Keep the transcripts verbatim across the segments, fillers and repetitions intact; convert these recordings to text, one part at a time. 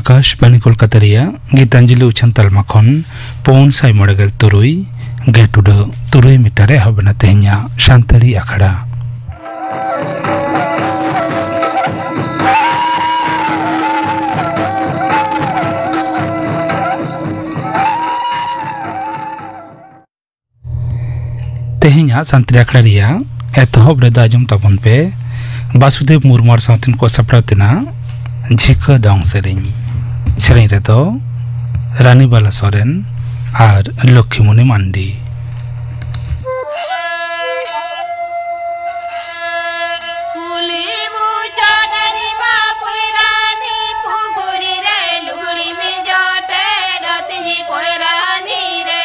ᱟᱠᱟᱥᱵᱟᱱᱤ ᱠᱳᱞᱠᱟᱛᱟ ᱨᱮᱭᱟᱜ ᱜᱤᱛᱟᱧᱡᱚᱞᱤ ᱩᱪᱷᱟᱹᱱ ᱛᱟᱞᱢᱟ ᱠᱷᱚᱱ ᱯᱩᱱ ᱥᱟᱭ ᱢᱚᱬᱮ ᱜᱮᱞ ᱛᱩᱨᱩᱭ ᱜᱮᱴ ᱩᱰᱟᱹᱜ ᱛᱩᱨᱩᱭ ᱢᱤᱴᱟᱨ ᱨᱮ ᱮᱦᱚᱵ ᱮᱱᱟ ᱛᱮᱦᱮᱧᱟᱜ ᱥᱟᱱᱛᱟᱲᱤ ᱟᱠᱷᱲᱟ᱾ ᱛᱮᱦᱮᱧᱟᱜ ᱥᱟᱱᱛᱟᱲᱤ ᱟᱠᱷᱲᱟ ᱨᱮᱭᱟᱜ ᱮᱛᱚᱦᱚᱵ ᱨᱮᱫᱚ ᱟᱸᱡᱚᱢ ᱛᱟᱵᱚᱱ ᱯᱮ ᱵᱟᱥᱩᱫᱮᱵ ᱢᱩᱨᱢᱩ ᱟᱨ ᱥᱟᱶᱛᱮᱱ ᱠᱚ ᱥᱟᱯᱲᱟᱣ ᱛᱮᱱᱟᱜ ᱡᱷᱤᱠᱟᱹ ᱫᱚᱝ ᱥᱮᱨᱮᱧ᱾ ᱥᱮᱨᱮᱧ ᱨᱮᱫᱚ ᱨᱟᱱᱤᱵᱟᱞᱟ ᱥᱚᱨᱮᱱ ᱟᱨ ᱞᱚᱠᱠᱷᱤᱢᱚᱱᱤ ᱢᱟᱱᱰᱤ᱾ ᱠᱩᱞᱦᱤ ᱢᱩᱪᱟᱹᱫ ᱨᱮᱢᱟ ᱯᱚᱭᱨᱟᱱᱤ ᱯᱩᱠᱷᱩᱨᱤ ᱨᱮ ᱞᱩᱜᱽᱲᱤ ᱢᱮ ᱡᱚᱴᱮᱫ ᱟᱹᱛᱤᱧ ᱯᱚᱭᱨᱟᱱᱤ ᱨᱮ,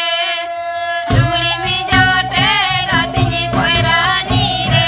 ᱞᱩᱜᱽᱲᱤ ᱢᱮ ᱡᱚᱴᱮᱫ ᱟᱹᱛᱤᱧ ᱯᱚᱭᱨᱟᱱᱤ ᱨᱮ᱾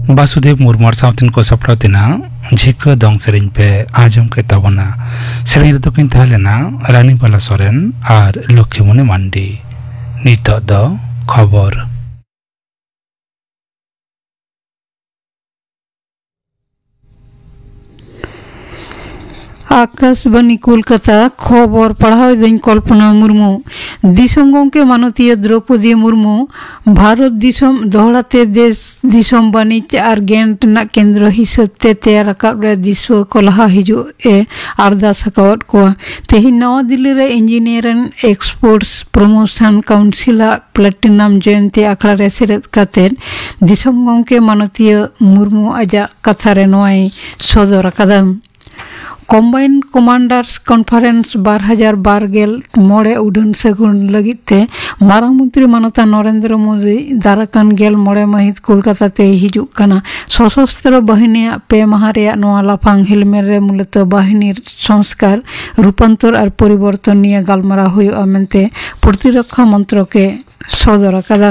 ᱵᱟᱥᱩᱫᱮᱵ ᱢᱩᱨᱢᱩ ᱟᱨ ᱥᱟᱶᱛᱮᱱ ᱠᱚ ᱥᱟᱯᱲᱟᱣ ᱛᱮᱱᱟᱜ ᱡᱷᱤᱠᱟᱹ ᱫᱚᱝ ᱥᱮᱨᱮᱧ ᱯᱮ ᱟᱸᱡᱚᱢ ᱠᱮᱫ ᱛᱟᱵᱚᱱᱟ᱾ ᱥᱮᱨᱮᱧ ᱨᱮᱫᱚ ᱠᱤᱱ ᱛᱟᱦᱮᱸ ᱞᱮᱱᱟ ᱨᱟᱱᱤᱵᱟᱞᱟ ᱥᱚᱨᱮᱱ ᱟᱨ ᱞᱚᱠᱠᱷᱤᱢᱚᱱᱤ ᱢᱟᱱᱰᱤ᱾ ᱱᱤᱛᱚᱜ ᱫᱚ ᱠᱷᱚᱵᱚᱨ᱾ ᱟᱠᱟᱥᱵᱟᱱᱤ ᱠᱳᱞᱠᱟᱛᱟ, ᱠᱷᱚᱵᱚᱨ ᱯᱟᱲᱦᱟᱣ ᱮᱫᱟᱹᱧ ᱠᱚᱞᱯᱚᱱᱟ ᱢᱩᱨᱢᱩ᱾ ᱫᱤᱥᱚᱢ ᱜᱚᱢᱠᱮ ᱢᱟᱱᱚᱛᱤᱭᱟᱹ ᱫᱨᱚᱯᱚᱫᱤ ᱢᱩᱨᱢᱩ ᱵᱷᱟᱨᱚᱛ ᱫᱤᱥᱚᱢ ᱫᱚᱦᱲᱟᱛᱮ ᱫᱮᱥ ᱫᱤᱥᱚᱢ ᱵᱟᱹᱱᱤᱡᱽ ᱟᱨ ᱜᱮᱱ ᱨᱮᱱᱟᱜ ᱠᱮᱱᱫᱨᱚ ᱦᱤᱥᱟᱹᱵ ᱛᱮ ᱛᱮᱭᱟᱨ ᱨᱟᱠᱟᱵ ᱨᱮ ᱫᱤᱥᱩᱣᱟᱹ ᱠᱚ ᱞᱟᱦᱟ ᱦᱤᱡᱩᱜ ᱮ ᱟᱨᱫᱟᱥ ᱟᱠᱟᱣᱟᱫ ᱠᱚᱣᱟ᱾ ᱛᱮᱦᱮᱧ ᱱᱟᱣᱟ ᱫᱤᱞᱞᱤ ᱨᱮ Engineer and Exports Promotion Council ᱟᱜ Platinum ᱡᱚᱭᱚᱱᱛᱤ ᱟᱠᱷᱲᱟ ᱨᱮ ᱥᱮᱞᱮᱫ ᱠᱟᱛᱮ ᱫᱤᱥᱚᱢ ᱜᱚᱢᱠᱮ ᱢᱟᱱᱚᱛᱤᱭᱟᱹ ᱢᱩᱨᱢᱩ ᱟᱡᱟᱜ ᱠᱟᱛᱷᱟ ᱨᱮ ᱱᱚᱣᱟᱭ ᱥᱚᱫᱚᱨ ᱟᱠᱟᱫᱟ᱾ Combined Commanders Conference ᱵᱟᱨ ᱦᱟᱡᱟᱨ ᱵᱟᱨ ᱜᱮᱞ ᱢᱚᱬᱮ ᱩᱰᱷᱟᱹᱱ ᱥᱟᱹᱜᱩᱱ ᱞᱟᱹᱜᱤᱫ ᱛᱮ ᱢᱟᱨᱟᱝ ᱢᱚᱱᱛᱨᱤ ᱢᱟᱱᱚᱛᱟᱱ ᱱᱚᱨᱮᱱᱫᱨᱚ ᱢᱳᱫᱤ ᱫᱟᱨᱟᱠᱟᱱ ᱜᱮᱞ ᱢᱚᱬᱮ ᱢᱟᱹᱦᱤᱛ ᱠᱳᱞᱠᱟᱛᱟ ᱛᱮᱭ ᱦᱤᱡᱩᱜ ᱠᱟᱱᱟ᱾ ᱥᱚᱥᱚᱥᱛᱨᱚ ᱵᱟᱦᱤᱱᱤᱭᱟᱜ ᱯᱮ ᱢᱟᱦᱟ ᱨᱮᱭᱟᱜ ᱱᱚᱣᱟ ᱞᱟᱯᱷᱟᱝ ᱦᱮᱞᱢᱮᱞ ᱨᱮ ᱢᱩᱞᱚᱛᱚ ᱵᱟᱦᱤᱱᱤ ᱥᱚᱝᱥᱠᱟᱨ, ᱨᱩᱯᱟᱱᱛᱚᱨ ᱟᱨ ᱯᱚᱨᱤᱵᱚᱨᱛᱚᱱ ᱱᱤᱭᱟᱹ ᱜᱟᱞᱢᱟᱨᱟᱣ ᱦᱩᱭᱩᱜᱼᱟ ᱢᱮᱱᱛᱮ ᱯᱨᱚᱛᱤᱨᱚᱠᱠᱷᱟ ᱢᱚᱱᱛᱨᱚᱠ ᱮ ᱥᱚᱫᱚᱨ ᱟᱠᱟᱫᱟ᱾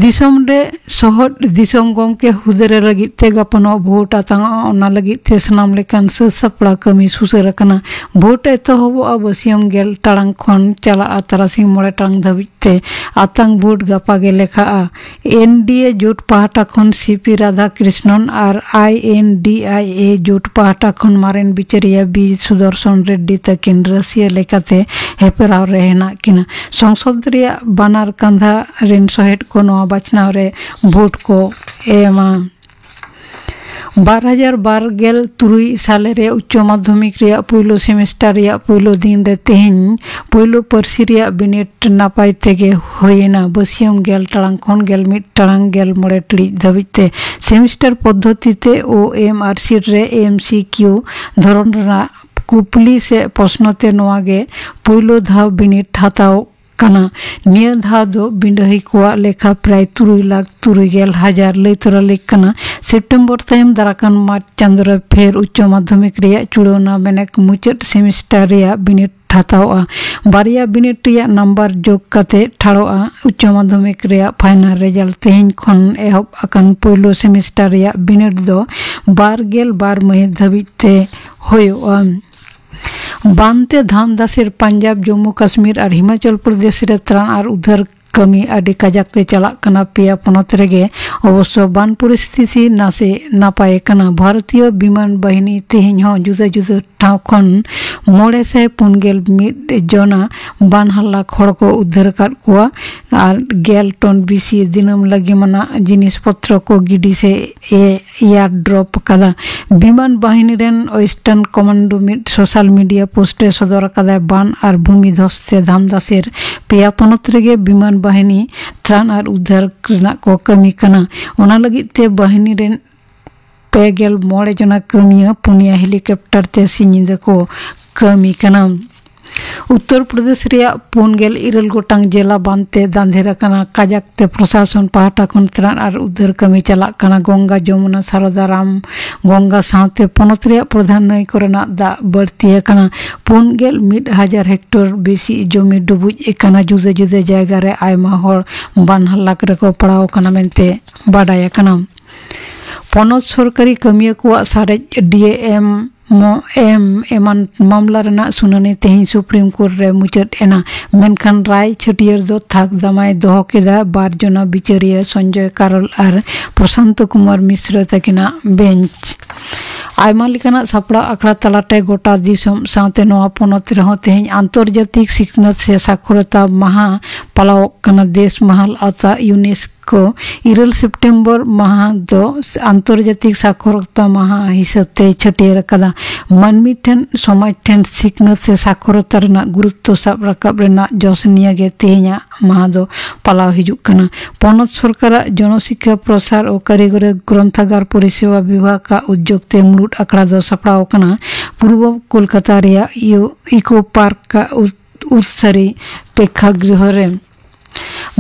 ᱫᱤᱥᱚᱢ ᱨᱮ ᱥᱚᱦᱚᱫ ᱫᱤᱥᱚᱢ ᱜᱚᱢᱠᱮ ᱦᱩᱫᱟᱹᱨᱮ ᱞᱟᱹᱜᱤᱫ ᱛᱮ ᱜᱟᱯᱟᱱᱚᱜ ᱵᱷᱳᱴ ᱟᱛᱟᱝᱚᱜᱼᱟ, ᱚᱱᱟ ᱞᱟᱹᱜᱤᱫ ᱛᱮ ᱥᱟᱱᱟᱢ ᱞᱮᱠᱟᱱ ᱥᱟᱹᱛ ᱥᱟᱯᱲᱟᱣ ᱠᱟᱹᱢᱤ ᱥᱩᱥᱟᱹᱨ ᱟᱠᱟᱱᱟ᱾ ᱵᱷᱳᱴ ᱮᱛᱚᱦᱚᱵᱚᱜᱼᱟ ᱵᱟᱹᱥᱤᱭᱟᱹᱢ ᱜᱮᱞ ᱴᱟᱲᱟᱝ ᱠᱷᱚᱱ ᱪᱟᱞᱟᱜᱼᱟ ᱛᱟᱨᱟᱥᱤᱧ ᱢᱚᱬᱮ ᱴᱟᱲᱟᱝ ᱫᱷᱟᱹᱵᱤᱡ ᱛᱮ᱾ ᱟᱛᱟᱝ ᱵᱷᱳᱴ ᱜᱟᱯᱟ ᱜᱮ ᱞᱮᱠᱷᱟᱜᱼᱟ᱾ N D A ᱡᱳᱴ ᱯᱟᱦᱴᱟ ᱠᱷᱚᱱ C P Radha Krishnan R I N D I A ᱡᱳᱴ ᱯᱟᱦᱴᱟ ᱠᱷᱚᱱ ᱢᱟᱨᱮᱱ ᱵᱤᱪᱟᱹᱨᱤᱭᱟᱹ B ᱥᱩᱫᱚᱨᱥᱚᱱ ᱨᱮᱰᱰᱤ ᱛᱟᱹᱠᱤᱱ ᱨᱟᱹᱥᱤᱭᱟᱹ ᱞᱮᱠᱟᱛᱮ ᱦᱮᱯᱨᱟᱣ ᱨᱮ ᱦᱮᱱᱟᱜ ᱠᱤᱱᱟ᱾ ᱥᱚᱝᱥᱚᱫ ᱨᱮᱭᱟᱜ ᱵᱟᱱᱟᱨ ᱠᱟᱸᱫᱷᱟ ᱨᱮᱱ ᱥᱚᱦᱮᱫ ᱠᱚ ᱱᱚᱣᱟ ᱵᱟᱪᱷᱱᱟᱣ ᱨᱮ ᱵᱷᱳᱴ ᱠᱚ ᱮᱢᱟ᱾ ᱵᱟᱨ ᱦᱟᱡᱟᱨ ᱵᱟᱨ ᱜᱮᱞ ᱛᱩᱨᱩᱭ ᱥᱟᱞᱮ ᱨᱮ ᱩᱪᱪᱚ ᱢᱟᱫᱽᱫᱷᱚᱢᱤᱠ ᱨᱮᱭᱟᱜ ᱯᱩᱭᱞᱩ ᱥᱮᱢᱮᱥᱴᱟᱨ ᱨᱮᱭᱟᱜ ᱯᱩᱭᱞᱩ ᱫᱤᱱ ᱨᱮ ᱛᱮᱦᱮᱧ ᱯᱩᱭᱞᱩ ᱯᱟᱹᱨᱥᱤ ᱨᱮᱭᱟᱜ ᱵᱤᱱᱤᱰ ᱱᱟᱯᱟᱭ ᱛᱮᱜᱮ ᱦᱩᱭᱮᱱᱟ᱾ ᱵᱟᱹᱥᱤᱭᱟᱹᱢ ᱜᱮᱞ ᱴᱟᱲᱟᱝ ᱠᱷᱚᱱ ᱜᱮᱞ ᱢᱤᱫ ᱴᱟᱲᱟᱝ ᱜᱮᱞ ᱢᱚᱬᱮ ᱴᱤᱲᱤᱡ ᱫᱷᱟᱹᱵᱤᱡ ᱛᱮ ᱥᱮᱢᱮᱥᱴᱟᱨ ᱯᱚᱫᱽᱫᱷᱚᱛᱤ ᱛᱮ O M R sheet ᱨᱮ M C Q ᱫᱷᱚᱨᱚᱱ ᱨᱮᱱᱟᱜ ᱠᱩᱯᱞᱤ ᱥᱮ ᱯᱨᱚᱥᱱᱚ ᱛᱮ ᱱᱚᱣᱟ ᱜᱮ ᱯᱩᱭᱞᱩ ᱫᱷᱟᱣ ᱵᱤᱱᱤᱰ ᱦᱟᱛᱟᱣ ᱠᱟᱱᱟ᱾ ᱱᱤᱭᱟᱹ ᱫᱷᱟᱣ ᱫᱚ ᱵᱤᱰᱟᱹᱦᱤ ᱠᱚᱣᱟᱜ ᱞᱮᱠᱷᱟ ᱯᱨᱟᱭ ᱛᱩᱨᱩᱭ ᱞᱟᱠᱷ ᱛᱩᱨᱩᱭ ᱜᱮᱞ ᱦᱟᱡᱟᱨ ᱞᱟᱹᱭ ᱛᱚᱨᱟ ᱞᱮᱠ ᱠᱟᱱᱟ᱾ ᱥᱮᱯᱴᱮᱢᱵᱚᱨ ᱛᱟᱭᱚᱢ ᱫᱟᱨᱟᱠᱟᱱ ᱢᱟᱨᱪ ᱪᱟᱸᱫᱳ ᱨᱮ ᱯᱷᱮᱨ ᱩᱪᱪᱚ ᱢᱟᱫᱽᱫᱷᱚᱢᱤᱠ ᱨᱮᱭᱟᱜ ᱪᱩᱲᱟᱹᱣᱱᱟ ᱢᱮᱱᱮᱠ ᱢᱩᱪᱟᱹᱫ ᱥᱮᱢᱮᱥᱴᱟᱨ ᱨᱮᱭᱟᱜ ᱵᱤᱱᱤᱰ ᱦᱟᱛᱟᱣᱚᱜᱼᱟ᱾ ᱵᱟᱨᱭᱟ ᱵᱤᱱᱤᱰ ᱨᱮᱭᱟᱜ ᱱᱟᱢᱵᱟᱨ ᱡᱳᱜᱽ ᱠᱟᱛᱮ ᱴᱷᱟᱲᱚᱜᱼᱟ᱾ ᱩᱪᱪᱚ ᱢᱟᱫᱽᱫᱷᱚᱢᱤᱠ ᱨᱮᱭᱟᱜ ᱯᱷᱟᱭᱱᱟᱞ ᱨᱮᱡᱟᱞᱴ ᱛᱮᱦᱮᱧ ᱠᱷᱚᱱ ᱮᱦᱚᱵ ᱟᱠᱟᱱ ᱯᱳᱭᱞᱳ ᱥᱮᱢᱤᱥᱴᱟᱨ ᱨᱮᱭᱟᱜ ᱵᱤᱱᱤᱰ ᱫᱚ ᱵᱟᱨ ᱜᱮᱞ ᱵᱟᱨ ᱢᱟᱹᱦᱤᱛ ᱫᱷᱟᱹᱵᱤᱡ ᱛᱮ ᱦᱩᱭᱩᱜᱼᱟ᱾ ᱵᱟᱱ ᱛᱮ ᱫᱷᱟᱢᱫᱟᱥᱮᱨ ᱯᱟᱧᱡᱟᱵᱽ, ᱡᱚᱢᱢᱩ ᱠᱟᱥᱢᱤᱨ ᱟᱨ ᱦᱤᱢᱟᱪᱚᱞ ᱯᱨᱚᱫᱮᱥ ᱨᱮ ᱛᱨᱟᱱ ᱟᱨ ᱩᱫᱽᱫᱷᱟᱨ ᱠᱟᱹᱢᱤ ᱟᱹᱰᱤ ᱠᱟᱡᱟᱠ ᱛᱮ ᱪᱟᱞᱟᱜ ᱠᱟᱱᱟ᱾ ᱯᱮᱭᱟ ᱯᱚᱱᱚᱛ ᱨᱮᱜᱮ ᱚᱵᱚᱥᱥᱚ ᱵᱟᱱ ᱯᱚᱨᱤᱥᱛᱷᱤᱛᱤ ᱱᱟᱥᱮ ᱱᱟᱯᱟᱭ ᱠᱟᱱᱟ᱾ ᱵᱷᱟᱨᱚᱛᱤᱭᱚ ᱵᱤᱢᱟᱱ ᱵᱟᱦᱤᱱᱤ ᱛᱮᱦᱮᱧ ᱦᱚᱸ ᱡᱩᱫᱟᱹ ᱡᱩᱫᱟᱹ ᱴᱷᱟᱶ ᱠᱷᱚᱱ ᱢᱚᱬᱮ ᱥᱟᱭ ᱯᱩᱱ ᱜᱮᱞ ᱢᱤᱫ ᱡᱚᱱᱟ ᱵᱟᱱ ᱦᱟᱞᱟᱠ ᱦᱚᱲ ᱠᱚ ᱩᱫᱽᱫᱷᱟᱹᱨ ᱟᱠᱟᱫ ᱠᱚᱣᱟ ᱟᱨ ᱜᱮᱞ ᱴᱚᱱ ᱵᱮᱥᱤ ᱫᱤᱱᱟᱹᱢ ᱞᱟᱹᱜᱤᱫ ᱢᱟᱱᱟᱜ ᱡᱤᱱᱤᱥ ᱯᱚᱛᱨᱚ ᱠᱚ ᱜᱤᱰᱤ ᱥᱮ ᱮ ᱮᱭᱟᱨ ᱰᱨᱚᱯ ᱟᱠᱟᱫᱟ᱾ ᱵᱤᱢᱟᱱ ᱵᱟᱦᱤᱱᱤ ᱨᱮᱱ ᱳᱭᱮᱥᱴᱟᱨᱱ ᱠᱚᱢᱟᱱᱰᱳ ᱢᱤᱫ ᱥᱳᱥᱟᱞ ᱢᱤᱰᱤᱭᱟ ᱯᱳᱥᱴ ᱨᱮ ᱥᱚᱫᱚᱨ ᱟᱠᱟᱫᱟᱭ, ᱵᱟᱱ ᱟᱨ ᱵᱷᱩᱢᱤ ᱫᱷᱚᱥ ᱛᱮ ᱫᱷᱟᱢᱫᱟᱥᱮᱨ ᱯᱮᱭᱟ ᱯᱚᱱᱚᱛ ᱨᱮᱜᱮ ᱵᱤᱢᱟᱱ ᱵᱟᱦᱤᱱᱤ ᱛᱨᱟᱱ ᱟᱨ ᱩᱫᱽᱫᱷᱟᱨ ᱨᱮᱱᱟᱜ ᱠᱚ ᱠᱟᱹᱢᱤ ᱠᱟᱱᱟ᱾ ᱚᱱᱟ ᱞᱟᱹᱜᱤᱫ ᱛᱮ ᱵᱟᱦᱤᱱᱤ ᱨᱮᱱ ᱯᱮ ᱜᱮᱞ ᱢᱚᱬᱮ ᱡᱚᱱᱟ ᱠᱟᱹᱢᱤᱭᱟᱹ ᱯᱩᱱᱭᱟ ᱦᱮᱞᱤᱠᱚᱯᱴᱟᱨ ᱛᱮ ᱥᱤᱧ ᱧᱤᱫᱟᱹ ᱠᱚ ᱠᱟᱹᱢᱤ ᱠᱟᱱᱟ᱾ ᱩᱛᱛᱚᱨ ᱯᱨᱚᱫᱮᱥ ᱨᱮᱭᱟᱜ ᱯᱩᱱ ᱜᱮᱞ ᱤᱨᱟᱹᱞ ᱜᱚᱴᱟᱝ ᱡᱮᱞᱟ ᱵᱟᱱ ᱛᱮ ᱫᱟᱸᱫᱷᱮᱨ ᱟᱠᱟᱱᱟ᱾ ᱠᱟᱡᱟᱠ ᱛᱮ ᱯᱨᱚᱥᱟᱥᱚᱱ ᱯᱟᱦᱴᱟ ᱠᱷᱚᱱ ᱛᱨᱟᱱ ᱟᱨ ᱩᱫᱽᱫᱷᱟᱹᱨ ᱠᱟᱹᱢᱤ ᱪᱟᱞᱟᱜ ᱠᱟᱱᱟ᱾ ᱜᱚᱝᱜᱟ, ᱡᱚᱢᱩᱱᱟ, ᱥᱟᱨᱚᱫᱟ, ᱨᱟᱢ ᱜᱚᱝᱜᱟ ᱥᱟᱶᱛᱮ ᱯᱚᱱᱚᱛ ᱨᱮᱭᱟᱜ ᱯᱨᱚᱫᱷᱟᱱ ᱱᱟᱹᱭ ᱠᱚᱨᱮᱱᱟᱜ ᱫᱟᱜ ᱵᱟᱹᱲᱛᱤ ᱟᱠᱟᱱᱟ᱾ ᱯᱩᱱ ᱜᱮᱞ ᱢᱤᱫ ᱦᱟᱡᱟᱨ ᱦᱮᱠᱴᱚᱨ ᱵᱮᱥᱤ ᱡᱚᱢᱤ ᱰᱩᱵᱩᱡ ᱟᱠᱟᱱᱟ᱾ ᱡᱩᱫᱟᱹ ᱡᱩᱫᱟᱹ ᱡᱟᱭᱜᱟ ᱨᱮ ᱟᱭᱢᱟ ᱦᱚᱲ ᱵᱟᱱ ᱦᱟᱞᱟᱠ ᱨᱮᱠᱚ ᱯᱟᱲᱟᱣ ᱟᱠᱟᱱᱟ ᱢᱮᱱᱛᱮ ᱵᱟᱰᱟᱭ ᱟᱠᱟᱱᱟ᱾ ᱯᱚᱱᱚᱛ ᱥᱚᱨᱠᱟᱨᱤ ᱠᱟᱹᱢᱤᱭᱟᱹ ᱠᱚᱣᱟᱜ ᱥᱟᱨᱮᱡ ᱰᱤ ᱮ ᱮᱢ ᱮᱢ ᱮᱢᱟᱱ ᱢᱟᱢᱞᱟ ᱨᱮᱱᱟᱜ ᱥᱩᱱᱟᱹᱱᱤ ᱛᱮᱦᱮᱧ ᱥᱩᱯᱨᱤᱢ ᱠᱳᱨᱴ ᱨᱮ ᱢᱩᱪᱟᱹᱫ ᱮᱱᱟ, ᱢᱮᱱᱠᱷᱟᱱ ᱨᱟᱭ ᱪᱷᱟᱹᱴᱭᱟᱹᱨ ᱫᱚ ᱛᱷᱟᱠ ᱫᱟᱢᱟᱭ ᱫᱚᱦᱚ ᱠᱮᱫᱟ ᱵᱟᱨ ᱡᱚᱱᱟ ᱵᱤᱪᱟᱹᱨᱤᱭᱟᱹ ᱥᱚᱧᱡᱚᱭ ᱠᱟᱨᱚᱞ ᱟᱨ ᱯᱨᱚᱥᱟᱱᱛᱚ ᱠᱩᱢᱟᱨ ᱢᱤᱥᱨᱚ ᱛᱟᱹᱠᱤᱱᱟᱜ ᱵᱮᱧᱪ᱾ ᱟᱭᱢᱟ ᱞᱮᱠᱟᱱᱟᱜ ᱥᱟᱯᱲᱟᱣ ᱟᱠᱷᱲᱟ ᱛᱟᱞᱟᱛᱮ ᱜᱚᱴᱟ ᱫᱤᱥᱚᱢ ᱥᱟᱶᱛᱮ ᱱᱚᱣᱟ ᱯᱚᱱᱚᱛ ᱨᱮᱦᱚᱸ ᱛᱮᱦᱮᱧ ᱟᱱᱛᱚᱨᱡᱟᱛᱤᱠ ᱥᱤᱠᱷᱱᱟᱹᱛ ᱥᱮ ᱥᱟᱠᱷᱚᱨᱚᱛᱟ ᱢᱟᱦᱟ ᱯᱟᱞᱟᱣᱚᱜ ᱠᱟᱱᱟ᱾ ᱫᱮᱥ ᱢᱟᱦᱟᱞ ᱟᱣᱛᱟ ᱤᱭᱩᱱᱮᱥᱠᱳ ᱠᱚ ᱤᱨᱟᱹᱞ ᱥᱮᱯᱴᱮᱢᱵᱚᱨ ᱢᱟᱦᱟ ᱫᱚ ᱟᱱᱛᱚᱨᱡᱟᱛᱤᱠ ᱥᱟᱠᱷᱚᱨᱚᱛᱟ ᱢᱟᱦᱟ ᱦᱤᱥᱟᱹᱵ ᱛᱮᱭ ᱪᱷᱟᱹᱴᱭᱟᱹᱨ ᱟᱠᱟᱫᱟ᱾ ᱢᱟᱹᱱᱢᱤ ᱴᱷᱮᱱ, ᱥᱚᱢᱟᱡᱽ ᱴᱷᱮᱱ ᱥᱤᱠᱷᱱᱟᱹᱛ ᱥᱮ ᱥᱟᱠᱷᱚᱨᱚᱛᱟ ᱨᱮᱱᱟᱜ ᱜᱩᱨᱩᱛᱛᱚ ᱥᱟᱵ ᱨᱟᱠᱟᱵ ᱨᱮᱱᱟᱜ ᱡᱚᱥ ᱱᱤᱭᱟᱹ ᱜᱮ ᱛᱮᱦᱮᱧᱟᱜ ᱢᱟᱦᱟ ᱫᱚ ᱯᱟᱞᱟᱣ ᱦᱤᱡᱩᱜ ᱠᱟᱱᱟ᱾ ᱯᱚᱱᱚᱛ ᱥᱚᱨᱠᱟᱨᱟᱜ ᱡᱚᱱᱚᱥᱤᱠᱠᱷᱟ ᱯᱨᱚᱥᱟᱨ ᱳ ᱠᱟᱹᱨᱤᱜᱚᱨᱤ ᱜᱨᱚᱱᱛᱷᱟᱜᱟᱨ ᱯᱚᱨᱤᱥᱮᱵᱟ ᱵᱤᱵᱷᱟᱜᱽ ᱟᱜ ᱩᱫᱽᱡᱳᱜᱽ ᱛᱮ ᱢᱩᱲᱩᱫ ᱟᱠᱷᱲᱟ ᱫᱚ ᱥᱟᱯᱲᱟᱣ ᱟᱠᱟᱱᱟ ᱯᱩᱨᱵᱚ ᱠᱳᱞᱠᱟᱛᱟ ᱨᱮᱭᱟᱜ ᱤᱭᱳ-, ᱤᱠᱳ ᱯᱟᱨᱠ ᱟᱜ ᱩᱫ-, ᱩᱫᱥᱟᱨᱤ ᱯᱨᱮᱠᱷᱟᱜᱨᱤᱦᱚ ᱨᱮ᱾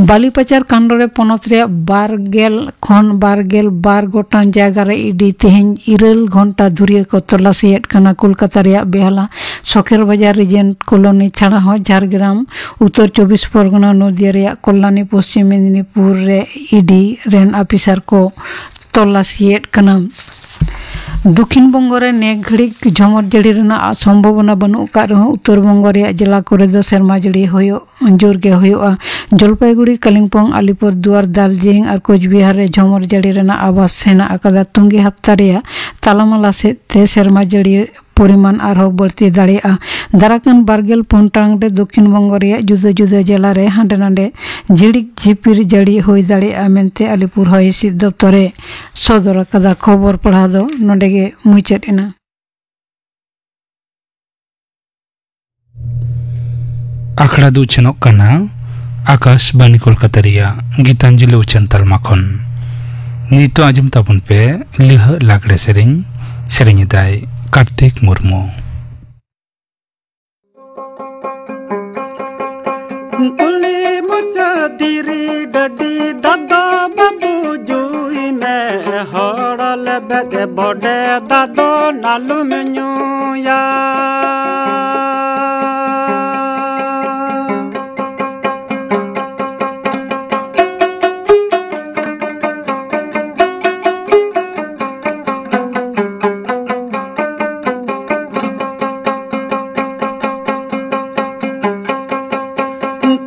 ᱵᱟᱞᱤᱯᱟᱪᱟᱨ ᱠᱟᱱᱰ ᱨᱮ ᱯᱚᱱᱚᱛ ᱨᱮᱭᱟᱜ ᱵᱟᱨ ᱜᱮᱞ ᱠᱷᱚᱱ ᱵᱟᱨ ᱜᱮᱞ ᱵᱟᱨ ᱜᱚᱴᱟᱝ ᱡᱟᱭᱜᱟ ᱨᱮ ᱤᱰᱤ ᱛᱮᱦᱮᱧ ᱤᱨᱟᱹᱞ ᱜᱷᱚᱱᱴᱟ ᱫᱷᱩᱨᱭᱟᱹ ᱠᱚ ᱛᱚᱞᱟᱥᱤᱭᱮᱫ ᱠᱟᱱᱟ᱾ ᱠᱳᱞᱠᱟᱛᱟ ᱨᱮᱭᱟᱜ ᱵᱮᱦᱟᱞᱟ ᱥᱚᱠᱮᱨ ᱵᱟᱡᱟᱨ ᱨᱤᱡᱮᱱᱴ ᱠᱚᱞᱚᱱᱤ ᱪᱷᱟᱲᱟ ᱦᱚᱸ ᱡᱷᱟᱲᱜᱨᱟᱢ, ᱩᱛᱛᱚᱨ ᱪᱚᱵᱵᱤᱥ ᱯᱚᱨᱜᱚᱱᱟ, ᱱᱚᱫᱤᱭᱟ ᱨᱮᱭᱟᱜ ᱠᱚᱞᱞᱟᱱᱤ, ᱯᱚᱥᱪᱤᱢ ᱢᱮᱫᱤᱱᱤᱯᱩᱨ ᱨᱮ ᱤᱰᱤ ᱨᱮᱱ ᱟᱯᱷᱤᱥᱟᱨ ᱠᱚ ᱛᱚᱞᱟᱥᱤᱭᱮᱫ ᱠᱟᱱᱟ᱾ ᱫᱚᱠᱷᱤᱱ ᱵᱚᱝᱜᱚ ᱨᱮ ᱱᱮ ᱜᱷᱟᱹᱲᱤᱡ ᱡᱷᱚᱢᱚᱨ ᱡᱟᱹᱲᱤ ᱨᱮᱱᱟᱜ ᱥᱚᱢᱵᱷᱚᱵᱚᱱᱟ ᱵᱟᱹᱱᱩᱜ ᱟᱠᱟᱫ ᱨᱮᱦᱚᱸ, ᱩᱛᱛᱚᱨ ᱵᱚᱝᱜᱚ ᱨᱮᱭᱟᱜ ᱡᱮᱞᱟ ᱠᱚᱨᱮ ᱫᱚ ᱥᱮᱨᱢᱟ ᱡᱟᱹᱲᱤ ᱦᱩᱭᱩᱜ, ᱡᱳᱨ ᱜᱮ ᱦᱩᱭᱩᱜᱼᱟ᱾ ᱡᱚᱞᱯᱟᱭᱜᱩᱲᱤ, ᱠᱟᱞᱤᱢᱯᱚᱝ, ᱟᱞᱤᱯᱩᱨ ᱫᱩᱣᱟᱨ, ᱫᱟᱨᱡᱤᱞᱤᱝ ᱟᱨ ᱠᱳᱪᱵᱤᱦᱟᱨ ᱨᱮ ᱡᱷᱚᱢᱚᱨ ᱡᱟᱹᱲᱤ ᱨᱮᱱᱟᱜ ᱟᱵᱷᱟᱥ ᱦᱮᱱᱟᱜ ᱟᱠᱟᱫᱟ᱾ ᱛᱩᱝᱜᱤ ᱦᱟᱯᱛᱟ ᱨᱮᱭᱟᱜ ᱛᱟᱞᱟᱢᱟᱞᱟ ᱥᱮᱫ ᱛᱮ ᱥᱮᱨᱢᱟ ᱡᱟᱹᱲᱤ ᱯᱚᱨᱤᱢᱟᱱ ᱟᱨᱦᱚᱸ ᱵᱟᱹᱲᱛᱤ ᱫᱟᱲᱮᱭᱟᱜᱼᱟ᱾ ᱫᱟᱨᱟᱠᱟᱱ ᱵᱟᱨᱜᱮᱞ ᱯᱩᱱ ᱴᱟᱲᱟᱝ ᱨᱮ ᱫᱚᱠᱷᱤᱱ ᱵᱚᱝᱜᱚ ᱨᱮᱭᱟᱜ ᱡᱩᱫᱟᱹ ᱡᱩᱫᱟᱹ ᱡᱮᱞᱟ ᱨᱮ ᱦᱟᱸᱰᱮ ᱱᱟᱰᱮ ᱡᱷᱤᱲᱤᱠ ᱡᱷᱤᱯᱤᱨ ᱡᱟᱹᱲᱤ ᱦᱩᱭ ᱫᱟᱲᱮᱭᱟᱜᱼᱟ ᱢᱮᱱᱛᱮ ᱟᱞᱤᱯᱩᱨ ᱦᱚᱭ ᱦᱤᱸᱥᱤᱫ ᱫᱚᱯᱛᱚᱨ ᱮ ᱥᱚᱫᱚᱨ ᱟᱠᱟᱫᱟ᱾ ᱠᱷᱚᱵᱚᱨ ᱯᱟᱲᱦᱟᱣ ᱫᱚ ᱱᱚᱰᱮ ᱜᱮ ᱢᱩᱪᱟᱹᱫ ᱮᱱᱟ᱾ ᱟᱠᱷᱲᱟ ᱫᱚ ᱩᱪᱷᱟᱹᱱᱚᱜ ᱠᱟᱱᱟ ᱟᱠᱟᱥᱵᱟᱱᱤ ᱠᱳᱞᱠᱟᱛᱟ ᱨᱮᱭᱟᱜ ᱜᱤᱛᱟᱧᱡᱚᱞᱤ ᱩᱪᱷᱟᱹᱱ ᱛᱟᱞᱢᱟ ᱠᱷᱚᱱ᱾ ᱱᱤᱛᱚᱜ ᱟᱸᱡᱚᱢ ᱛᱟᱵᱚᱱ ᱯᱮ ᱞᱤᱦᱟᱹᱜ ᱞᱟᱜᱽᱲᱮ ᱥᱮᱨᱮᱧ᱾ ᱥᱮᱨᱮᱧ ᱮᱫᱟᱭ ᱠᱟᱨᱛᱤᱠ ᱢᱩᱨᱢᱩ᱾ ᱠᱩᱞᱤ ᱢᱩᱪᱟᱹᱫ ᱫᱷᱤᱨᱤ ᱰᱟᱹᱰᱤ ᱫᱟᱫᱟ ᱵᱟᱹᱵᱩ ᱡᱩᱭ ᱢᱮ, ᱦᱚᱲ ᱞᱮᱵᱮᱫ ᱵᱚᱰᱮ ᱫᱟᱫᱚ ᱱᱟᱞᱩᱢ ᱧᱩᱭᱟ᱾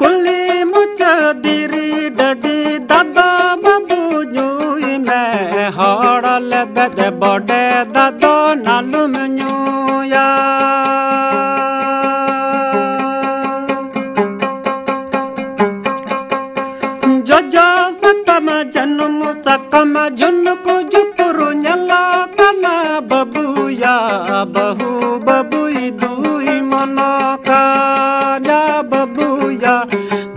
ᱠᱩᱞᱤ ᱢᱩᱪᱟᱹᱫ ᱫᱷᱤᱨᱤ ᱰᱟᱹᱰᱤ ᱫᱟᱫᱟ ᱵᱟᱹᱵᱩ ᱧᱩᱭ ᱢᱮ, ᱦᱚᱲ ᱞᱮᱵᱮᱫ ᱵᱚᱰᱮ ᱫᱟᱫᱚ ᱱᱟᱞᱩᱢ ᱧᱩᱭᱟ᱾ ᱡᱚᱡᱚ ᱥᱟᱠᱟᱢ ᱡᱟᱹᱱᱩᱢ ᱥᱟᱠᱟᱢ ᱡᱷᱩᱱᱠᱩ ᱡᱷᱩᱯᱩᱨ ᱧᱮᱞᱚᱜ ᱠᱟᱱᱟ ᱵᱟᱹᱵᱩᱭᱟ, ᱵᱟᱹᱦᱩ ᱵᱟᱹᱵᱩᱭ ᱫᱩᱭ ᱢᱚᱱᱚ ᱠᱟᱱᱟ ᱵᱟᱹᱵᱩᱭᱟ,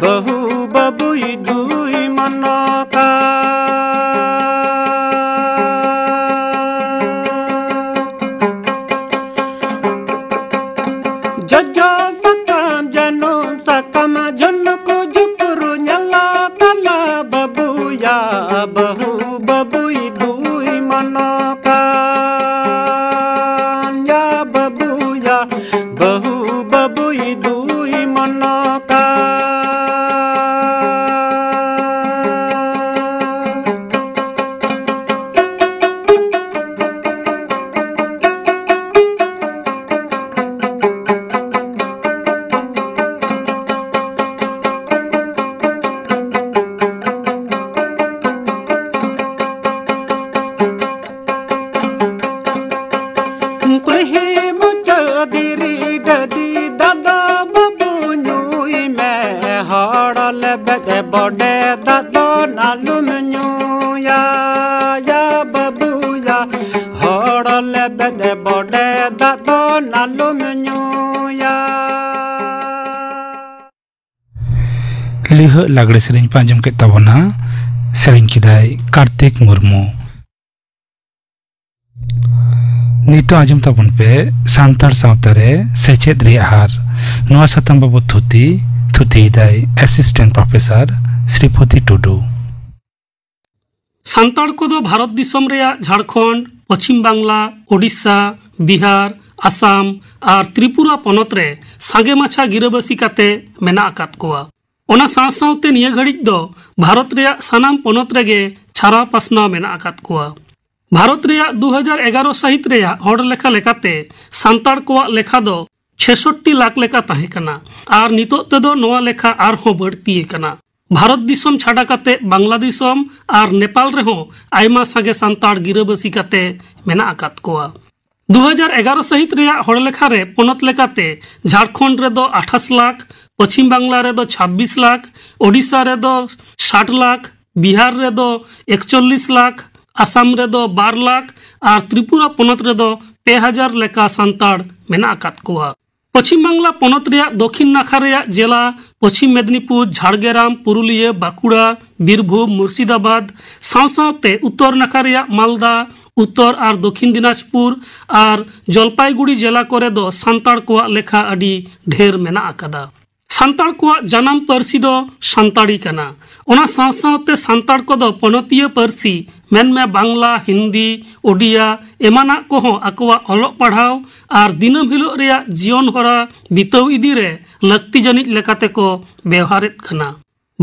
ᱵᱟᱹᱦᱩ ᱵᱟᱹᱵᱩᱭ ᱫᱩᱭ ᱢᱚᱱᱚ ᱠᱟᱱᱟ᱾ ᱡᱚᱡᱚ ᱥᱟᱠᱟᱢ ᱡᱟᱹᱱᱩᱢ ᱥᱟᱠᱟᱢ ᱡᱷᱩᱱᱠᱩ ᱡᱷᱩᱯᱩᱨ ᱵᱟᱹᱦᱩ ᱵᱟᱹᱵᱩᱭ ᱫᱩᱭ ᱢᱟᱱᱚ ᱠᱟᱱ, ᱭᱟ ᱵᱟᱹᱵᱩᱭᱟ, ᱵᱟᱹᱦᱩ ᱵᱟᱹᱵᱩᱭ ᱫᱩᱭ ᱢᱟᱱᱚ ᱠᱟᱱ᱾ ᱠᱩᱞᱦᱤ ᱢᱩᱪᱟᱹᱫ ᱫᱷᱤᱨᱤ ᱰᱟᱹᱰᱤ ᱫᱟᱜ ᱫᱚ ᱵᱟᱹᱵᱩ ᱧᱩᱭ ᱢᱮ, ᱦᱚᱲ ᱞᱮᱵᱮᱫ ᱵᱚᱰᱮ ᱫᱟᱜ ᱫᱚ ᱟᱞᱚᱢ ᱧᱩᱭᱟ, ᱭᱟ ᱵᱟᱹᱵᱩᱭᱟ, ᱦᱚᱲ ᱞᱮᱵᱮᱫ ᱵᱚᱰᱮ ᱫᱟᱜ ᱫᱚ ᱟᱞᱚᱢ ᱧᱩᱭᱟ᱾ ᱞᱤᱦᱟᱹᱜ ᱞᱟᱜᱽᱲᱮ ᱥᱮᱨᱮᱧ ᱯᱮ ᱟᱸᱡᱚᱢ ᱠᱮᱫ ᱛᱟᱵᱚᱱᱟ, ᱥᱮᱨᱮᱧ ᱠᱮᱫᱟᱭ ᱠᱟᱨᱛᱤᱠ ᱢᱩᱨᱢᱩ᱾ ᱱᱤᱛᱚᱜ ᱟᱸᱡᱚᱢ ᱛᱟᱵᱚᱱ ᱯᱮ ᱥᱟᱱᱛᱟᱲ ᱥᱟᱶᱛᱟ ᱨᱮ ᱥᱮᱪᱮᱫ ᱨᱮᱭᱟᱜ ᱦᱟᱨ᱾ ᱱᱚᱣᱟ ᱥᱟᱛᱟᱢ ᱵᱟᱵᱚᱛ ᱛᱷᱩᱛᱤ, ᱛᱷᱩᱛᱤᱭᱮᱫᱟᱭ ᱮᱥᱤᱥᱴᱮᱱᱴ ᱯᱨᱚᱯᱷᱮᱥᱚᱨ ᱥᱨᱤᱯᱚᱛᱤ ᱴᱩᱰᱩ᱾ ᱥᱟᱱᱛᱟᱲ ᱠᱚᱫᱚ ᱵᱷᱟᱨᱚᱛ ᱫᱤᱥᱚᱢ ᱨᱮᱭᱟᱜ ᱡᱷᱟᱲᱠᱷᱚᱸᱰ, ᱯᱚᱪᱷᱤᱢ ᱵᱟᱝᱞᱟ, ᱳᱰᱤᱥᱟ, ᱵᱤᱦᱟᱨ, ᱟᱥᱟᱢ ᱟᱨ ᱛᱨᱤᱯᱩᱨᱟ ᱯᱚᱱᱚᱛ ᱨᱮ ᱥᱟᱸᱜᱮ ᱢᱟᱪᱷᱟ ᱜᱤᱨᱟᱹᱵᱟᱹᱥᱤ ᱠᱟᱛᱮ ᱢᱮᱱᱟᱜ ᱟᱠᱟᱫ ᱠᱚᱣᱟ᱾ ᱚᱱᱟ ᱥᱟᱶ ᱥᱟᱶᱛᱮ ᱱᱤᱭᱟᱹ ᱜᱷᱟᱹᱲᱤᱡ ᱫᱚ ᱵᱷᱟᱨᱚᱛ ᱨᱮᱭᱟᱜ ᱥᱟᱱᱟᱢ ᱯᱚᱱᱚᱛ ᱨᱮᱜᱮ ᱪᱷᱟᱨᱟᱣ ᱯᱟᱥᱱᱟᱣ ᱢᱮᱱᱟᱜ ᱟᱠᱟᱫ ᱠᱚᱣᱟ᱾ ᱵᱷᱟᱨᱚᱛ ᱨᱮᱭᱟᱜ ᱫᱩ ᱦᱟᱡᱟᱨ ᱮᱜᱟᱨᱚ ᱥᱟᱹᱦᱤᱛ ᱨᱮᱭᱟᱜ ᱦᱚᱲ ᱞᱮᱠᱷᱟ ᱞᱮᱠᱟᱛᱮ ᱥᱟᱱᱛᱟᱲ ᱠᱚᱣᱟᱜ ᱞᱮᱠᱷᱟ ᱫᱚ ᱪᱷᱮᱥᱚᱴᱴᱤ ᱞᱟᱠᱷ ᱞᱮᱠᱟ ᱛᱟᱦᱮᱸ ᱠᱟᱱᱟ ᱟᱨ ᱱᱤᱛᱚᱜ ᱛᱮᱫᱚ ᱱᱚᱣᱟ ᱞᱮᱠᱷᱟ ᱟᱨᱦᱚᱸ ᱵᱟᱹᱲᱛᱤ ᱟᱠᱟᱱᱟ᱾ ᱵᱷᱟᱨᱚᱛ ᱫᱤᱥᱚᱢ ᱪᱷᱟᱰᱟ ᱠᱟᱛᱮ ᱵᱟᱝᱞᱟ ᱫᱤᱥᱚᱢ ᱟᱨ ᱱᱮᱯᱟᱞ ᱨᱮᱦᱚᱸ ᱟᱭᱢᱟ ᱥᱟᱸᱜᱮ ᱥᱟᱱᱛᱟᱲ ᱜᱤᱨᱟᱹᱵᱟᱹᱥᱤ ᱠᱟᱛᱮ ᱢᱮᱱᱟᱜ ᱟᱠᱟᱫ ᱠᱚᱣᱟ᱾ ᱫᱩ ᱦᱟᱡᱟᱨ ᱮᱜᱟᱨᱚ ᱥᱟᱹᱦᱤᱛ ᱨᱮᱭᱟᱜ ᱦᱚᱲ ᱞᱮᱠᱷᱟ ᱨᱮ ᱯᱚᱱᱚᱛ ᱞᱮᱠᱟᱛᱮ ᱡᱷᱟᱲᱠᱷᱚᱸᱰ ᱨᱮᱫᱚ ᱟᱴᱷᱟᱥ ᱞᱟᱠᱷ, ᱯᱚᱪᱷᱤᱢ ᱵᱟᱝᱞᱟ ᱨᱮᱫᱚ ᱪᱷᱟᱵᱵᱤᱥ ᱞᱟᱠᱷ, ᱳᱰᱤᱥᱟ ᱨᱮᱫᱚ ᱥᱟᱴ ᱞᱟᱠᱷ, ᱵᱤᱦᱟᱨ ᱨᱮᱫᱚ ᱮᱠᱪᱚᱞᱞᱤᱥ ᱞᱟᱠᱷ, ᱟᱥᱟᱢ ᱨᱮᱫᱚ ᱵᱟᱨ ᱞᱟᱠᱷ ᱟᱨ ᱛᱨᱤᱯᱩᱨᱟ ᱯᱚᱱᱚᱛ ᱨᱮᱫᱚ ᱯᱮ ᱦᱟᱡᱟᱨ ᱞᱮᱠᱟ ᱥᱟᱱᱛᱟᱲ ᱢᱮᱱᱟᱜ ᱟᱠᱟᱫ ᱠᱚᱣᱟ᱾ ᱯᱚᱪᱷᱤᱢ ᱵᱟᱝᱞᱟ ᱯᱚᱱᱚᱛ ᱨᱮᱭᱟᱜ ᱫᱚᱠᱷᱤᱱ ᱱᱟᱠᱷᱟ ᱨᱮᱭᱟᱜ ᱡᱮᱞᱟ ᱯᱚᱪᱷᱤᱢ ᱢᱮᱫᱽᱱᱤᱯᱩᱨ, ᱡᱷᱟᱲᱜᱨᱟᱢ, ᱯᱩᱨᱩᱞᱤᱭᱟᱹ, ᱵᱟᱸᱠᱩᱲᱟ, ᱵᱤᱨᱵᱷᱩᱢ, ᱢᱩᱨᱥᱤᱫᱟᱵᱟᱫᱽ ᱥᱟᱶ ᱥᱟᱶᱛᱮ ᱩᱛᱛᱚᱨ ᱱᱟᱠᱷᱟ ᱨᱮᱭᱟᱜ ᱢᱟᱞᱫᱟ, ᱩᱛᱛᱚᱨ ᱟᱨ ᱫᱚᱠᱷᱤᱱ ᱫᱤᱱᱟᱡᱽᱯᱩᱨ ᱟᱨ ᱡᱚᱞᱯᱟᱭᱜᱩᱲᱤ ᱡᱮᱞᱟ ᱠᱚᱨᱮ ᱫᱚ ᱥᱟᱱᱛᱟᱲ ᱠᱚᱣᱟᱜ ᱞᱮᱠᱷᱟ ᱟᱹᱰᱤ ᱰᱷᱮᱨ ᱢᱮᱱᱟᱜ ᱟᱠᱟᱫᱟ᱾ ᱥᱟᱱᱛᱟᱲ ᱠᱚᱣᱟᱜ ᱡᱟᱱᱟᱢ ᱯᱟᱹᱨᱥᱤ ᱫᱚ ᱥᱟᱱᱛᱟᱲᱤ ᱠᱟᱱᱟ᱾ ᱚᱱᱟ ᱥᱟᱶ ᱥᱟᱶᱛᱮ ᱥᱟᱱᱛᱟᱲ ᱠᱚᱫᱚ ᱯᱚᱱᱚᱛᱤᱭᱟᱹ ᱯᱟᱹᱨᱥᱤ, ᱢᱮᱱᱢᱮ ᱵᱟᱝᱞᱟ, ᱦᱤᱱᱫᱤ, ᱳᱰᱤᱭᱟ ᱮᱢᱟᱱᱟᱜ ᱠᱚᱦᱚᱸ ᱟᱠᱚᱣᱟᱜ ᱚᱞᱚᱜ ᱯᱟᱲᱦᱟᱣ ᱟᱨ ᱫᱤᱱᱟᱹᱢ ᱦᱤᱞᱳᱜ ᱨᱮᱭᱟᱜ ᱡᱤᱭᱚᱱ ᱦᱚᱨᱟ ᱵᱤᱛᱟᱹᱣ ᱤᱫᱤ ᱨᱮ ᱞᱟᱹᱠᱛᱤ ᱡᱟᱹᱱᱤᱡ ᱞᱮᱠᱟᱛᱮ ᱠᱚ ᱵᱮᱣᱦᱟᱨᱮᱫ ᱠᱟᱱᱟ᱾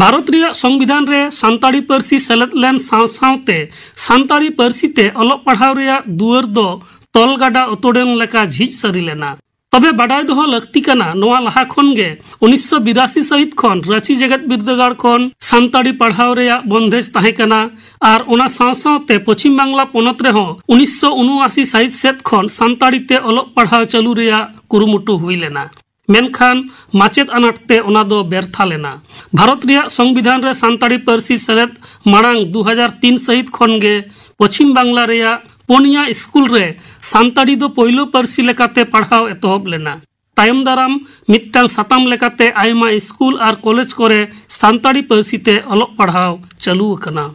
ᱵᱷᱟᱨᱚᱛ ᱨᱮᱭᱟᱜ ᱥᱚᱝᱵᱤᱫᱷᱟᱱ ᱨᱮ ᱥᱟᱱᱛᱟᱲᱤ ᱯᱟᱹᱨᱥᱤ ᱥᱮᱞᱮᱫ ᱞᱮᱱ ᱥᱟᱶ ᱥᱟᱶᱛᱮ ᱥᱟᱱᱛᱟᱲᱤ ᱯᱟᱹᱨᱥᱤ ᱛᱮ ᱚᱞᱚᱜ ᱯᱟᱲᱦᱟᱣ ᱨᱮᱭᱟᱜ ᱫᱩᱣᱟᱹᱨ ᱫᱚ ᱛᱚᱞ ᱜᱟᱰᱟ ᱩᱛᱳᱲᱮᱱ ᱞᱮᱠᱟ ᱡᱷᱤᱡ ᱥᱟᱹᱨᱤ ᱞᱮᱱᱟ᱾ ᱛᱚᱵᱮ ᱵᱟᱰᱟᱭ ᱫᱚᱦᱚ ᱞᱟᱹᱠᱛᱤ ᱠᱟᱱᱟ, ᱱᱚᱣᱟ ᱞᱟᱦᱟ ᱠᱷᱚᱱ ᱜᱮ ᱩᱱᱤᱥᱥᱚ ᱵᱤᱨᱟᱥᱤ ᱥᱟᱹᱦᱤᱛ ᱠᱷᱚᱱ ᱨᱟᱸᱪᱤ ᱡᱮᱜᱮᱛ ᱵᱤᱨᱫᱟᱹᱜᱟᱲ ᱠᱷᱚᱱ ᱥᱟᱱᱛᱟᱲᱤ ᱯᱟᱲᱦᱟᱣ ᱨᱮᱭᱟᱜ ᱵᱚᱱᱫᱮᱡ ᱛᱟᱦᱮᱸ ᱠᱟᱱᱟ ᱟᱨ ᱚᱱᱟ ᱥᱟᱶ ᱥᱟᱶᱛᱮ ᱯᱚᱪᱷᱤᱢ ᱵᱟᱝᱞᱟ ᱯᱚᱱᱚᱛ ᱨᱮᱦᱚᱸ ᱩᱱᱤᱥᱥᱚ ᱩᱱᱩᱟᱥᱤ ᱥᱟᱹᱦᱤᱛ ᱥᱮᱫ ᱠᱷᱚᱱ ᱥᱟᱱᱛᱟᱲᱤ ᱛᱮ ᱚᱞᱚᱜ ᱯᱟᱲᱦᱟᱣ ᱪᱟᱹᱞᱩ ᱨᱮᱭᱟᱜ ᱠᱩᱨᱩᱢᱩᱴᱩ ᱦᱩᱭ ᱞᱮᱱᱟ᱾ ᱢᱮᱱᱠᱷᱟᱱ ᱢᱟᱪᱮᱫ ᱟᱱᱟᱴ ᱛᱮ ᱚᱱᱟ ᱫᱚ ᱵᱮᱨᱛᱷᱟ ᱞᱮᱱᱟ᱾ ᱵᱷᱟᱨᱚᱛ ᱨᱮᱭᱟᱜ ᱥᱚᱝᱵᱤᱫᱷᱟᱱ ᱨᱮ ᱥᱟᱱᱛᱟᱲᱤ ᱯᱟᱹᱨᱥᱤ ᱥᱮᱞᱮᱫ ᱢᱟᱲᱟᱝ ᱫᱩ ᱦᱟᱡᱟᱨ ᱛᱤᱱ ᱥᱟᱹᱦᱤᱛ ᱠᱷᱚᱱ ᱜᱮ ᱯᱚᱪᱷᱤᱢ ᱵᱟᱝᱞᱟ ᱨᱮᱭᱟᱜ ᱯᱩᱱᱭᱟ ᱥᱠᱩᱞ ᱨᱮ ᱥᱟᱱᱛᱟᱲᱤ ᱫᱚ ᱯᱳᱭᱞᱳ ᱯᱟᱹᱨᱥᱤ ᱞᱮᱠᱟᱛᱮ ᱯᱟᱲᱦᱟᱣ ᱮᱛᱚᱦᱚᱵ ᱞᱮᱱᱟ᱾ ᱛᱟᱭᱚᱢ ᱫᱟᱨᱟᱢ ᱢᱤᱫᱴᱟᱝ ᱥᱟᱛᱟᱢ ᱞᱮᱠᱟᱛᱮ ᱟᱭᱢᱟ ᱥᱠᱩᱞ ᱟᱨ ᱠᱚᱞᱮᱡᱽ ᱠᱚᱨᱮ ᱥᱟᱱᱛᱟᱲᱤ ᱯᱟᱹᱨᱥᱤ ᱛᱮ ᱚᱞᱚᱜ ᱯᱟᱲᱦᱟᱣ ᱪᱟᱹᱞᱩ ᱟᱠᱟᱱᱟ᱾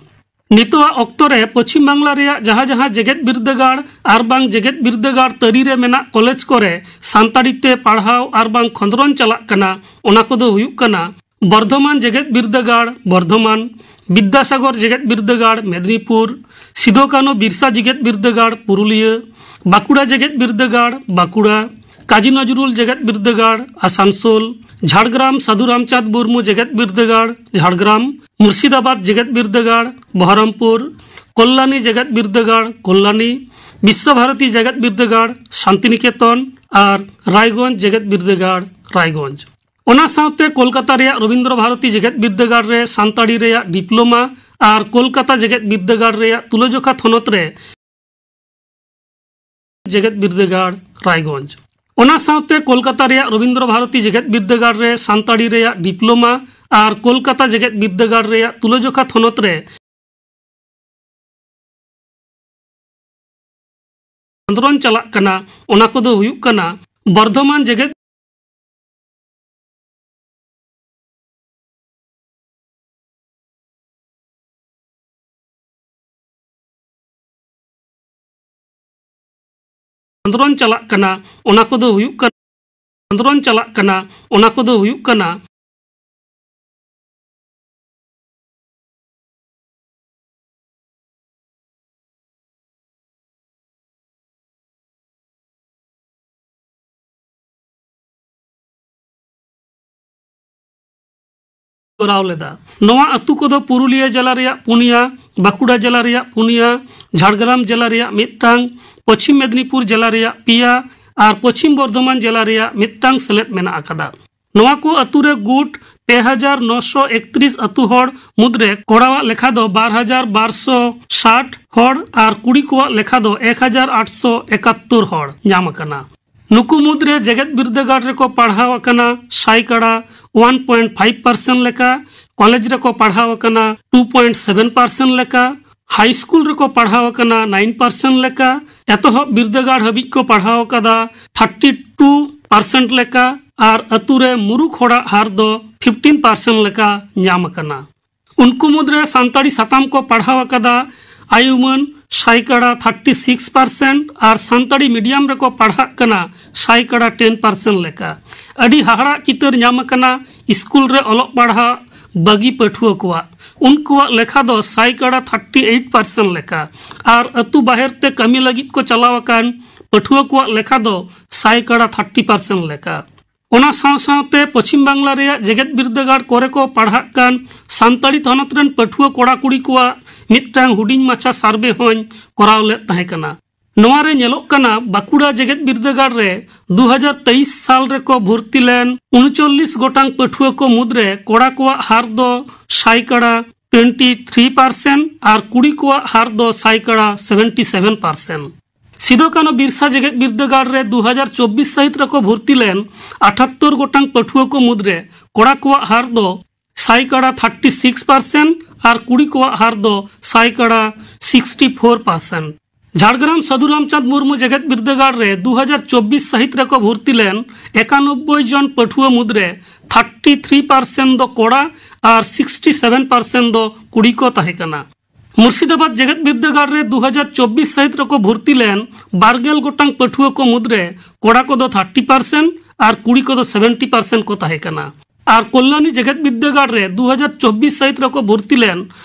ᱱᱤᱛᱚᱜᱟᱜ ᱚᱠᱛᱚ ᱨᱮ ᱯᱚᱪᱷᱤᱢ ᱵᱟᱝᱞᱟ ᱨᱮᱭᱟᱜ ᱡᱟᱦᱟᱸ ᱡᱟᱦᱟᱸ ᱡᱮᱜᱮᱛ ᱵᱤᱨᱫᱟᱹᱜᱟᱲ ᱟᱨ ᱵᱟᱝ ᱡᱮᱜᱮᱛ ᱵᱤᱨᱫᱟᱹᱜᱟᱲ ᱛᱟᱹᱨᱤ ᱨᱮ ᱢᱮᱱᱟᱜ ᱠᱚᱞᱮᱡᱽ ᱠᱚᱨᱮ ᱥᱟᱱᱛᱟᱲᱤ ᱛᱮ ᱯᱟᱲᱦᱟᱣ ᱟᱨ ᱵᱟᱝ ᱠᱷᱚᱸᱫᱽᱨᱚᱱ ᱪᱟᱞᱟᱜ ᱠᱟᱱᱟ, ᱚᱱᱟ ᱠᱚᱫᱚ ᱦᱩᱭᱩᱜ ᱠᱟᱱᱟ ᱵᱚᱨᱫᱷᱚᱢᱟᱱ ᱡᱮᱜᱮᱛ ᱵᱤᱨᱫᱟᱹᱜᱟᱲ, ᱵᱚᱨᱫᱷᱚᱢᱟᱱ, ᱵᱤᱫᱽᱫᱟᱥᱟᱜᱚᱨ ᱡᱮᱜᱮᱛ ᱵᱤᱨᱫᱟᱹᱜᱟᱲ, ᱢᱮᱫᱽᱱᱤᱯᱩᱨ, ᱥᱤᱫᱚ ᱠᱟᱹᱱᱦᱩ ᱵᱤᱨᱥᱟ ᱡᱮᱜᱮᱛ ᱵᱤᱨᱫᱟᱹᱜᱟᱲ, ᱯᱩᱨᱩᱞᱤᱭᱟᱹ, ᱵᱟᱸᱠᱩᱲᱟ ᱡᱮᱜᱮᱛ ᱵᱤᱨᱫᱟᱹᱜᱟᱲ, ᱵᱟᱸᱠᱩᱲᱟ, ᱠᱟᱡᱤ ᱱᱚᱡᱽᱨᱩᱞ ᱡᱮᱜᱮᱛ ᱵᱤᱨᱫᱟᱹᱜᱟᱲ, ᱟᱥᱟᱱᱥᱳᱞ, ᱡᱷᱟᱲᱜᱨᱟᱢ ᱥᱟᱹᱫᱷᱩ ᱨᱟᱢᱪᱟᱸᱫᱽ ᱢᱩᱨᱢᱩ ᱡᱮᱜᱮᱛ ᱵᱤᱨᱫᱟᱹᱜᱟᱲ, ᱡᱷᱟᱲᱜᱨᱟᱢ, ᱢᱩᱨᱥᱤᱫᱟᱵᱟᱫᱽ ᱡᱮᱜᱮᱛ ᱵᱤᱨᱫᱟᱹᱜᱟᱲ, ᱵᱚᱦᱚᱨᱚᱢᱯᱩᱨ, ᱠᱚᱞᱞᱟᱱᱤ ᱡᱮᱜᱮᱛ ᱵᱤᱨᱫᱟᱹᱜᱟᱲ, ᱠᱚᱞᱞᱟᱱᱤ, ᱵᱤᱥᱥᱚ ᱵᱷᱟᱨᱚᱛᱤ ᱡᱮᱜᱮᱛ ᱵᱤᱨᱫᱟᱹᱜᱟᱲ, ᱥᱟᱱᱛᱤᱱᱤᱠᱮᱛᱚᱱ ᱟᱨ ᱨᱟᱭᱜᱚᱸᱡᱽ ᱡᱮᱜᱮᱛ ᱵᱤᱨᱫᱟᱹᱜᱟᱲ, ᱨᱟᱭᱜᱚᱸᱡᱽ᱾ ᱚᱱᱟ ᱥᱟᱶᱛᱮ ᱠᱳᱞᱠᱟᱛᱟ ᱨᱮᱭᱟᱜ ᱨᱚᱵᱤᱱᱫᱨᱚ ᱵᱷᱟᱨᱚᱛᱤ ᱡᱮᱜᱮᱛ ᱵᱤᱨᱫᱟᱹᱜᱟᱲ ᱨᱮ ᱥᱟᱱᱛᱟᱲᱤ ᱨᱮᱭᱟᱜ ᱰᱤᱯᱞᱳᱢᱟ ᱟᱨ ᱠᱳᱞᱠᱟᱛᱟ ᱡᱮᱜᱮᱛ ᱵᱤᱨᱫᱟᱹᱜᱟᱲ ᱨᱮᱭᱟᱜ ᱛᱩᱞᱟᱹᱡᱚᱠᱷᱟ ᱛᱷᱚᱱᱚᱛ ᱨᱮ ᱡᱮᱜᱮᱛ ᱵᱤᱨᱫᱟᱹᱜᱟᱲ, ᱨᱟᱭᱜᱚᱸᱡᱽ᱾ ᱚᱱᱟ ᱥᱟᱶᱛᱮ ᱠᱳᱞᱠᱟᱛᱟ ᱨᱮᱭᱟᱜ ᱨᱚᱵᱤᱱᱫᱨᱚ ᱵᱷᱟᱨᱚᱛᱤ ᱡᱮᱜᱮᱛ ᱵᱤᱨᱫᱟᱹᱜᱟᱲ ᱨᱮ ᱥᱟᱱᱛᱟᱲᱤ ᱨᱮᱭᱟᱜ ᱰᱤᱯᱞᱳᱢᱟ ᱟᱨ ᱠᱳᱞᱠᱟᱛᱟ ᱡᱮᱜᱮᱛ ᱵᱤᱨᱫᱟᱹᱜᱟᱲ ᱨᱮᱭᱟᱜ ᱛᱩᱞᱟᱹᱡᱚᱠᱷᱟ ᱛᱷᱚᱱᱚᱛ ᱨᱮ ᱟᱱᱫᱳᱞᱚᱱ ᱪᱟᱞᱟᱜ ᱠᱟᱱᱟ, ᱚᱱᱟ ᱠᱚᱫᱚ ᱦᱩᱭᱩᱜ ᱠᱟᱱᱟ ᱵᱚᱨᱫᱷᱚᱢᱟᱱ ᱡᱮᱜᱮᱛ ᱟᱱᱫᱳᱞᱚᱱ ᱪᱟᱞᱟᱜ ᱠᱟᱱᱟ, ᱚᱱᱟ ᱠᱚᱫᱚ ᱦᱩᱭᱩᱜ ᱠᱟᱱᱟ ᱟᱱᱫᱳᱞᱚᱱ ᱪᱟᱞᱟᱜ ᱠᱟᱱᱟ, ᱚᱱᱟ ᱠᱚᱫᱚ ᱦᱩᱭᱩᱜ ᱠᱟᱱᱟ, ᱠᱚᱨᱟᱣ ᱞᱮᱫᱟ᱾ ᱱᱚᱣᱟ ᱟᱹᱛᱩ ᱠᱚᱫᱚ ᱯᱩᱨᱩᱞᱤᱭᱟᱹ ᱡᱮᱞᱟ ᱨᱮᱭᱟᱜ ᱯᱩᱱᱭᱟ, ᱵᱟᱸᱠᱩᱲᱟ ᱡᱮᱞᱟ ᱨᱮᱭᱟᱜ ᱯᱩᱱᱭᱟ, ᱡᱷᱟᱲᱜᱨᱟᱢ ᱡᱮᱞᱟ ᱨᱮᱭᱟᱜ ᱢᱤᱫᱴᱟᱝ, ᱯᱚᱪᱷᱤᱢ ᱢᱮᱫᱽᱱᱤᱯᱩᱨ ᱡᱮᱞᱟ ᱨᱮᱭᱟᱜ ᱯᱮᱭᱟ ᱟᱨ ᱯᱚᱪᱷᱤᱢ ᱵᱚᱨᱫᱷᱚᱢᱟᱱ ᱡᱮᱞᱟ ᱨᱮᱭᱟᱜ ᱢᱤᱫᱴᱟᱝ ᱥᱮᱞᱮᱫ ᱢᱮᱱᱟᱜ ᱟᱠᱟᱫᱟ᱾ ᱱᱚᱣᱟ ᱠᱚ ᱟᱹᱛᱩ ᱨᱮ ᱜᱩᱴ ᱯᱮ ᱦᱟᱡᱟᱨ ᱱᱚᱥᱚ ᱮᱠᱛᱨᱤᱥ ᱟᱹᱛᱩ ᱦᱚᱲ ᱢᱩᱫᱽᱨᱮ ᱠᱚᱲᱟᱣᱟᱜ ᱞᱮᱠᱷᱟ ᱫᱚ ᱵᱟᱨ ᱦᱟᱡᱟᱨ ᱵᱟᱨᱥᱚ ᱥᱟᱴ ᱦᱚᱲ ᱟᱨ ᱠᱩᱲᱤ ᱠᱚᱣᱟᱜ ᱞᱮᱠᱷᱟ ᱫᱚ ᱮᱠ ᱦᱟᱡᱟᱨ ᱟᱴᱥᱚ ᱮᱠᱟᱛᱛᱳᱨ ᱦᱚᱲ ᱧᱟᱢ ᱟᱠᱟᱱᱟ᱾ ᱱᱩᱠᱩ ᱢᱩᱫᱽᱨᱮ ᱡᱮᱜᱮᱛ ᱵᱤᱨᱫᱟᱹᱜᱟᱲ ᱨᱮᱠᱚ ᱯᱟᱲᱦᱟᱣ ᱟᱠᱟᱱᱟ ᱥᱟᱭᱠᱟᱲᱟ ᱳᱣᱟᱱ ᱯᱚᱭᱮᱱᱴ ᱯᱷᱟᱭᱤᱵᱷ ᱯᱟᱨᱥᱮᱱᱴ ᱞᱮᱠᱟ, ᱠᱚᱞᱮᱡᱽ ᱨᱮᱠᱚ ᱯᱟᱲᱦᱟᱣ ᱟᱠᱟᱱᱟ ᱴᱩ ᱯᱚᱭᱮᱱᱴ ᱥᱮᱵᱷᱮᱱ ᱯᱟᱨᱥᱮᱱᱴ ᱞᱮᱠᱟ, ᱦᱟᱭ ᱥᱠᱩᱞ ᱨᱮᱠᱚ ᱯᱟᱲᱦᱟᱣ ᱟᱠᱟᱱᱟ ᱱᱟᱭᱤᱱ ᱯᱟᱨᱥᱮᱱᱴ ᱞᱮᱠᱟ, ᱮᱛᱚᱦᱚᱵ ᱵᱤᱨᱫᱟᱹᱜᱟᱲ ᱦᱟᱹᱵᱤᱡ ᱠᱚ ᱯᱟᱲᱦᱟᱣ ᱟᱠᱟᱫᱟ ᱛᱷᱟᱨᱴᱤ ᱴᱩ ᱯᱟᱨᱥᱮᱱᱴ ᱞᱮᱠᱟ ᱟᱨ ᱟᱹᱛᱩ ᱨᱮ ᱢᱩᱨᱩᱠᱷ ᱦᱚᱲᱟᱜ ᱦᱟᱨ ᱫᱚ ᱯᱷᱤᱯᱴᱤᱱ ᱯᱟᱨᱥᱮᱱᱴ ᱞᱮᱠᱟ ᱧᱟᱢ ᱟᱠᱟᱱᱟ᱾ ᱩᱱᱠᱩ ᱢᱩᱫᱽᱨᱮ ᱥᱟᱱᱛᱟᱲᱤ ᱥᱟᱛᱟᱢ ᱠᱚ ᱯᱟᱲᱦᱟᱣ ᱟᱠᱟᱫᱟ ᱟᱭ ᱩᱢᱟᱹᱱ ᱥᱟᱭᱠᱟᱲᱟ ᱛᱷᱟᱨᱴᱤ ᱥᱤᱠᱥ ᱯᱟᱨᱥᱮᱱᱴ ᱟᱨ ᱥᱟᱱᱛᱟᱲᱤ ᱢᱤᱰᱤᱭᱟᱢ ᱨᱮᱠᱚ ᱯᱟᱲᱦᱟᱜ ᱠᱟᱱᱟ ᱥᱟᱭᱠᱟᱲᱟ ᱴᱮᱱ ᱯᱟᱨᱥᱮᱱᱴ ᱞᱮᱠᱟ᱾ ᱟᱹᱰᱤ ᱦᱟᱦᱟᱲᱟᱜ ᱪᱤᱛᱟᱹᱨ ᱧᱟᱢ ᱟᱠᱟᱱᱟ ᱥᱠᱩᱞ ᱨᱮ ᱚᱞᱚᱜ ᱯᱟᱲᱦᱟᱜ ᱵᱟᱹᱜᱤ ᱯᱟᱹᱴᱷᱩᱣᱟᱹ ᱠᱚᱣᱟᱜ᱾ ᱩᱱᱠᱩᱣᱟᱜ ᱞᱮᱠᱷᱟ ᱫᱚ ᱥᱟᱭᱠᱟᱲᱟ ᱛᱷᱟᱨᱴᱤ ᱮᱭᱤᱴ ᱯᱟᱨᱥᱮᱱᱴ ᱞᱮᱠᱟ ᱟᱨ ᱟᱹᱛᱩ ᱵᱟᱦᱮᱨ ᱛᱮ ᱠᱟᱹᱢᱤ ᱞᱟᱹᱜᱤᱫ ᱠᱚ ᱪᱟᱞᱟᱣ ᱟᱠᱟᱱ ᱯᱟᱹᱴᱷᱩᱣᱟᱹ ᱠᱚᱣᱟᱜ ᱞᱮᱠᱷᱟ ᱫᱚ ᱥᱟᱭᱠᱟᱲᱟ ᱛᱷᱟᱨᱴᱤ ᱯᱟᱨᱥᱮᱱᱴ ᱞᱮᱠᱟ᱾ ᱚᱱᱟ ᱥᱟᱶ ᱥᱟᱶᱛᱮ ᱯᱚᱪᱷᱤᱢ ᱵᱟᱝᱞᱟ ᱨᱮᱭᱟᱜ ᱡᱮᱜᱮᱛ ᱵᱤᱨᱫᱟᱹᱜᱟᱲ ᱠᱚᱨᱮ ᱠᱚ ᱯᱟᱲᱦᱟᱜ ᱠᱟᱱ ᱥᱟᱱᱛᱟᱲᱤ ᱛᱷᱚᱱᱚᱛ ᱨᱮᱱ ᱯᱟᱹᱴᱷᱩᱣᱟᱹ ᱠᱚᱲᱟ ᱠᱩᱲᱤ ᱠᱚᱣᱟᱜ ᱢᱤᱫᱴᱟᱝ ᱦᱩᱰᱤᱧ ᱢᱟᱪᱷᱟ ᱥᱟᱨᱵᱷᱮ ᱦᱚᱸᱧ ᱠᱚᱨᱟᱣ ᱞᱮᱫ ᱛᱟᱦᱮᱸ ᱠᱟᱱᱟ᱾ ᱱᱚᱣᱟ ᱨᱮ ᱧᱮᱞᱚᱜ ᱠᱟᱱᱟ, ᱵᱟᱸᱠᱩᱲᱟ ᱡᱮᱜᱮᱛ ᱵᱤᱨᱫᱟᱹᱜᱟᱲ ᱨᱮ ᱫᱩ ᱦᱟᱡᱟᱨ ᱛᱮᱭᱤᱥ ᱥᱟᱞ ᱨᱮᱠᱚ ᱵᱷᱚᱨᱛᱤ ᱞᱮᱱ ᱩᱱᱩᱪᱚᱞᱞᱤᱥ ᱜᱚᱴᱟᱝ ᱯᱟᱹᱴᱷᱩᱣᱟᱹ ᱠᱚ ᱢᱩᱫᱽᱨᱮ ᱠᱚᱲᱟ ᱠᱚᱣᱟᱜ ᱦᱟᱨ ᱫᱚ ᱥᱟᱭᱠᱟᱲᱟ ᱴᱩᱭᱮᱱᱴᱤ ᱛᱷᱨᱤ ᱯᱟᱨᱥᱮᱱᱴ ᱟᱨ ᱠᱩᱲᱤ ᱠᱚᱣᱟᱜ ᱦᱟᱨ ᱫᱚ ᱥᱟᱭᱠᱟᱲᱟ seventy seven percent. Sido Kanhu Birsa ᱡᱮᱜᱮᱛ ᱵᱤᱨᱫᱟᱹᱜᱟᱲ ᱨᱮ ᱫᱩ ᱦᱟᱡᱟᱨ ᱪᱚᱵᱵᱤᱥ ᱥᱟᱹᱦᱤᱛ ᱨᱮᱠᱚ ᱵᱷᱚᱨᱛᱤ ᱞᱮᱱ ᱟᱴᱷᱟᱛᱛᱳᱨ ᱜᱚᱴᱟᱝ ᱯᱟᱹᱴᱷᱩᱣᱟᱹ ᱠᱚ ᱢᱩᱫᱽᱨᱮ ᱠᱚᱲᱟ ᱠᱚᱣᱟᱜ ᱦᱟᱨ ᱫᱚ ᱥᱟᱭᱠᱟᱲᱟ ᱛᱷᱟᱨᱴᱤ ᱥᱤᱠᱥ ᱯᱟᱨᱥᱮᱱᱴ ᱟᱨ ᱠᱩᱲᱤ ᱠᱚᱣᱟᱜ ᱦᱟᱨ ᱫᱚ ᱥᱟᱭᱠᱟᱲᱟ sixty four percent. Jhargram Sadhu Ramchand Murmu ᱡᱮᱜᱮᱛ ᱵᱤᱨᱫᱟᱹᱜᱟᱲ ᱨᱮ ᱫᱩ ᱦᱟᱡᱟᱨ ᱪᱚᱵᱵᱤᱥ ᱥᱟᱹᱦᱤᱛ ᱨᱮᱠᱚ ᱵᱷᱚᱨᱛᱤ ᱞᱮᱱ ᱮᱠᱟᱱᱚᱵᱵᱳᱭ ᱡᱚᱱ ᱯᱟᱹᱴᱷᱩᱣᱟᱹ ᱢᱩᱫᱽᱨᱮ ᱛᱷᱟᱨᱴᱤ ᱛᱷᱨᱤ ᱯᱟᱨᱥᱮᱱᱴ ᱫᱚ ᱠᱚᱲᱟ ᱟᱨ ᱥᱤᱠᱥᱴᱤ ᱥᱮᱵᱷᱮᱱ ᱯᱟᱨᱥᱮᱱᱴ ᱫᱚ ᱠᱩᱲᱤ ᱠᱚ ᱛᱟᱦᱮᱸ ᱠᱟᱱᱟ᱾ ᱢᱩᱨᱥᱤᱫᱟᱵᱟᱫᱽ ᱡᱮᱜᱮᱛ ᱵᱤᱨᱫᱟᱹᱜᱟᱲ ᱨᱮ ᱫᱩ ᱦᱟᱡᱟᱨ ᱪᱚᱵᱵᱤᱥ ᱥᱟᱹᱦᱤᱛ ᱨᱮᱠᱚ ᱵᱷᱚᱨᱛᱤ ᱞᱮᱱ ᱵᱟᱨ ᱜᱮᱞ ᱜᱚᱴᱟᱝ ᱯᱟᱹᱴᱷᱩᱣᱟᱹ ᱠᱚ ᱢᱩᱫᱽᱨᱮ ᱠᱚᱲᱟ ᱠᱚᱫᱚ ᱛᱷᱟᱨᱴᱤ ᱯᱟᱨᱥᱮᱱᱴ ᱟᱨ ᱠᱩᱲᱤ ᱠᱚᱫᱚ ᱥᱮᱵᱷᱮᱱᱴᱤ ᱯᱟᱨᱥᱮᱱᱴ ᱠᱚ ᱛᱟᱦᱮᱸ ᱠᱟᱱᱟ᱾ ᱟᱨ ᱠᱚᱞᱞᱟᱱᱤ ᱡᱮᱜᱮᱛ ᱵᱤᱨᱫᱟᱹᱜᱟᱲ ᱨᱮ ᱫᱩ ᱦᱟᱡᱟᱨ ᱪᱚᱵᱵᱤᱥ ᱥᱟᱹᱦᱤᱛ ᱨᱮᱠᱚ ᱵᱷᱚᱨᱛᱤ ᱞᱮᱱ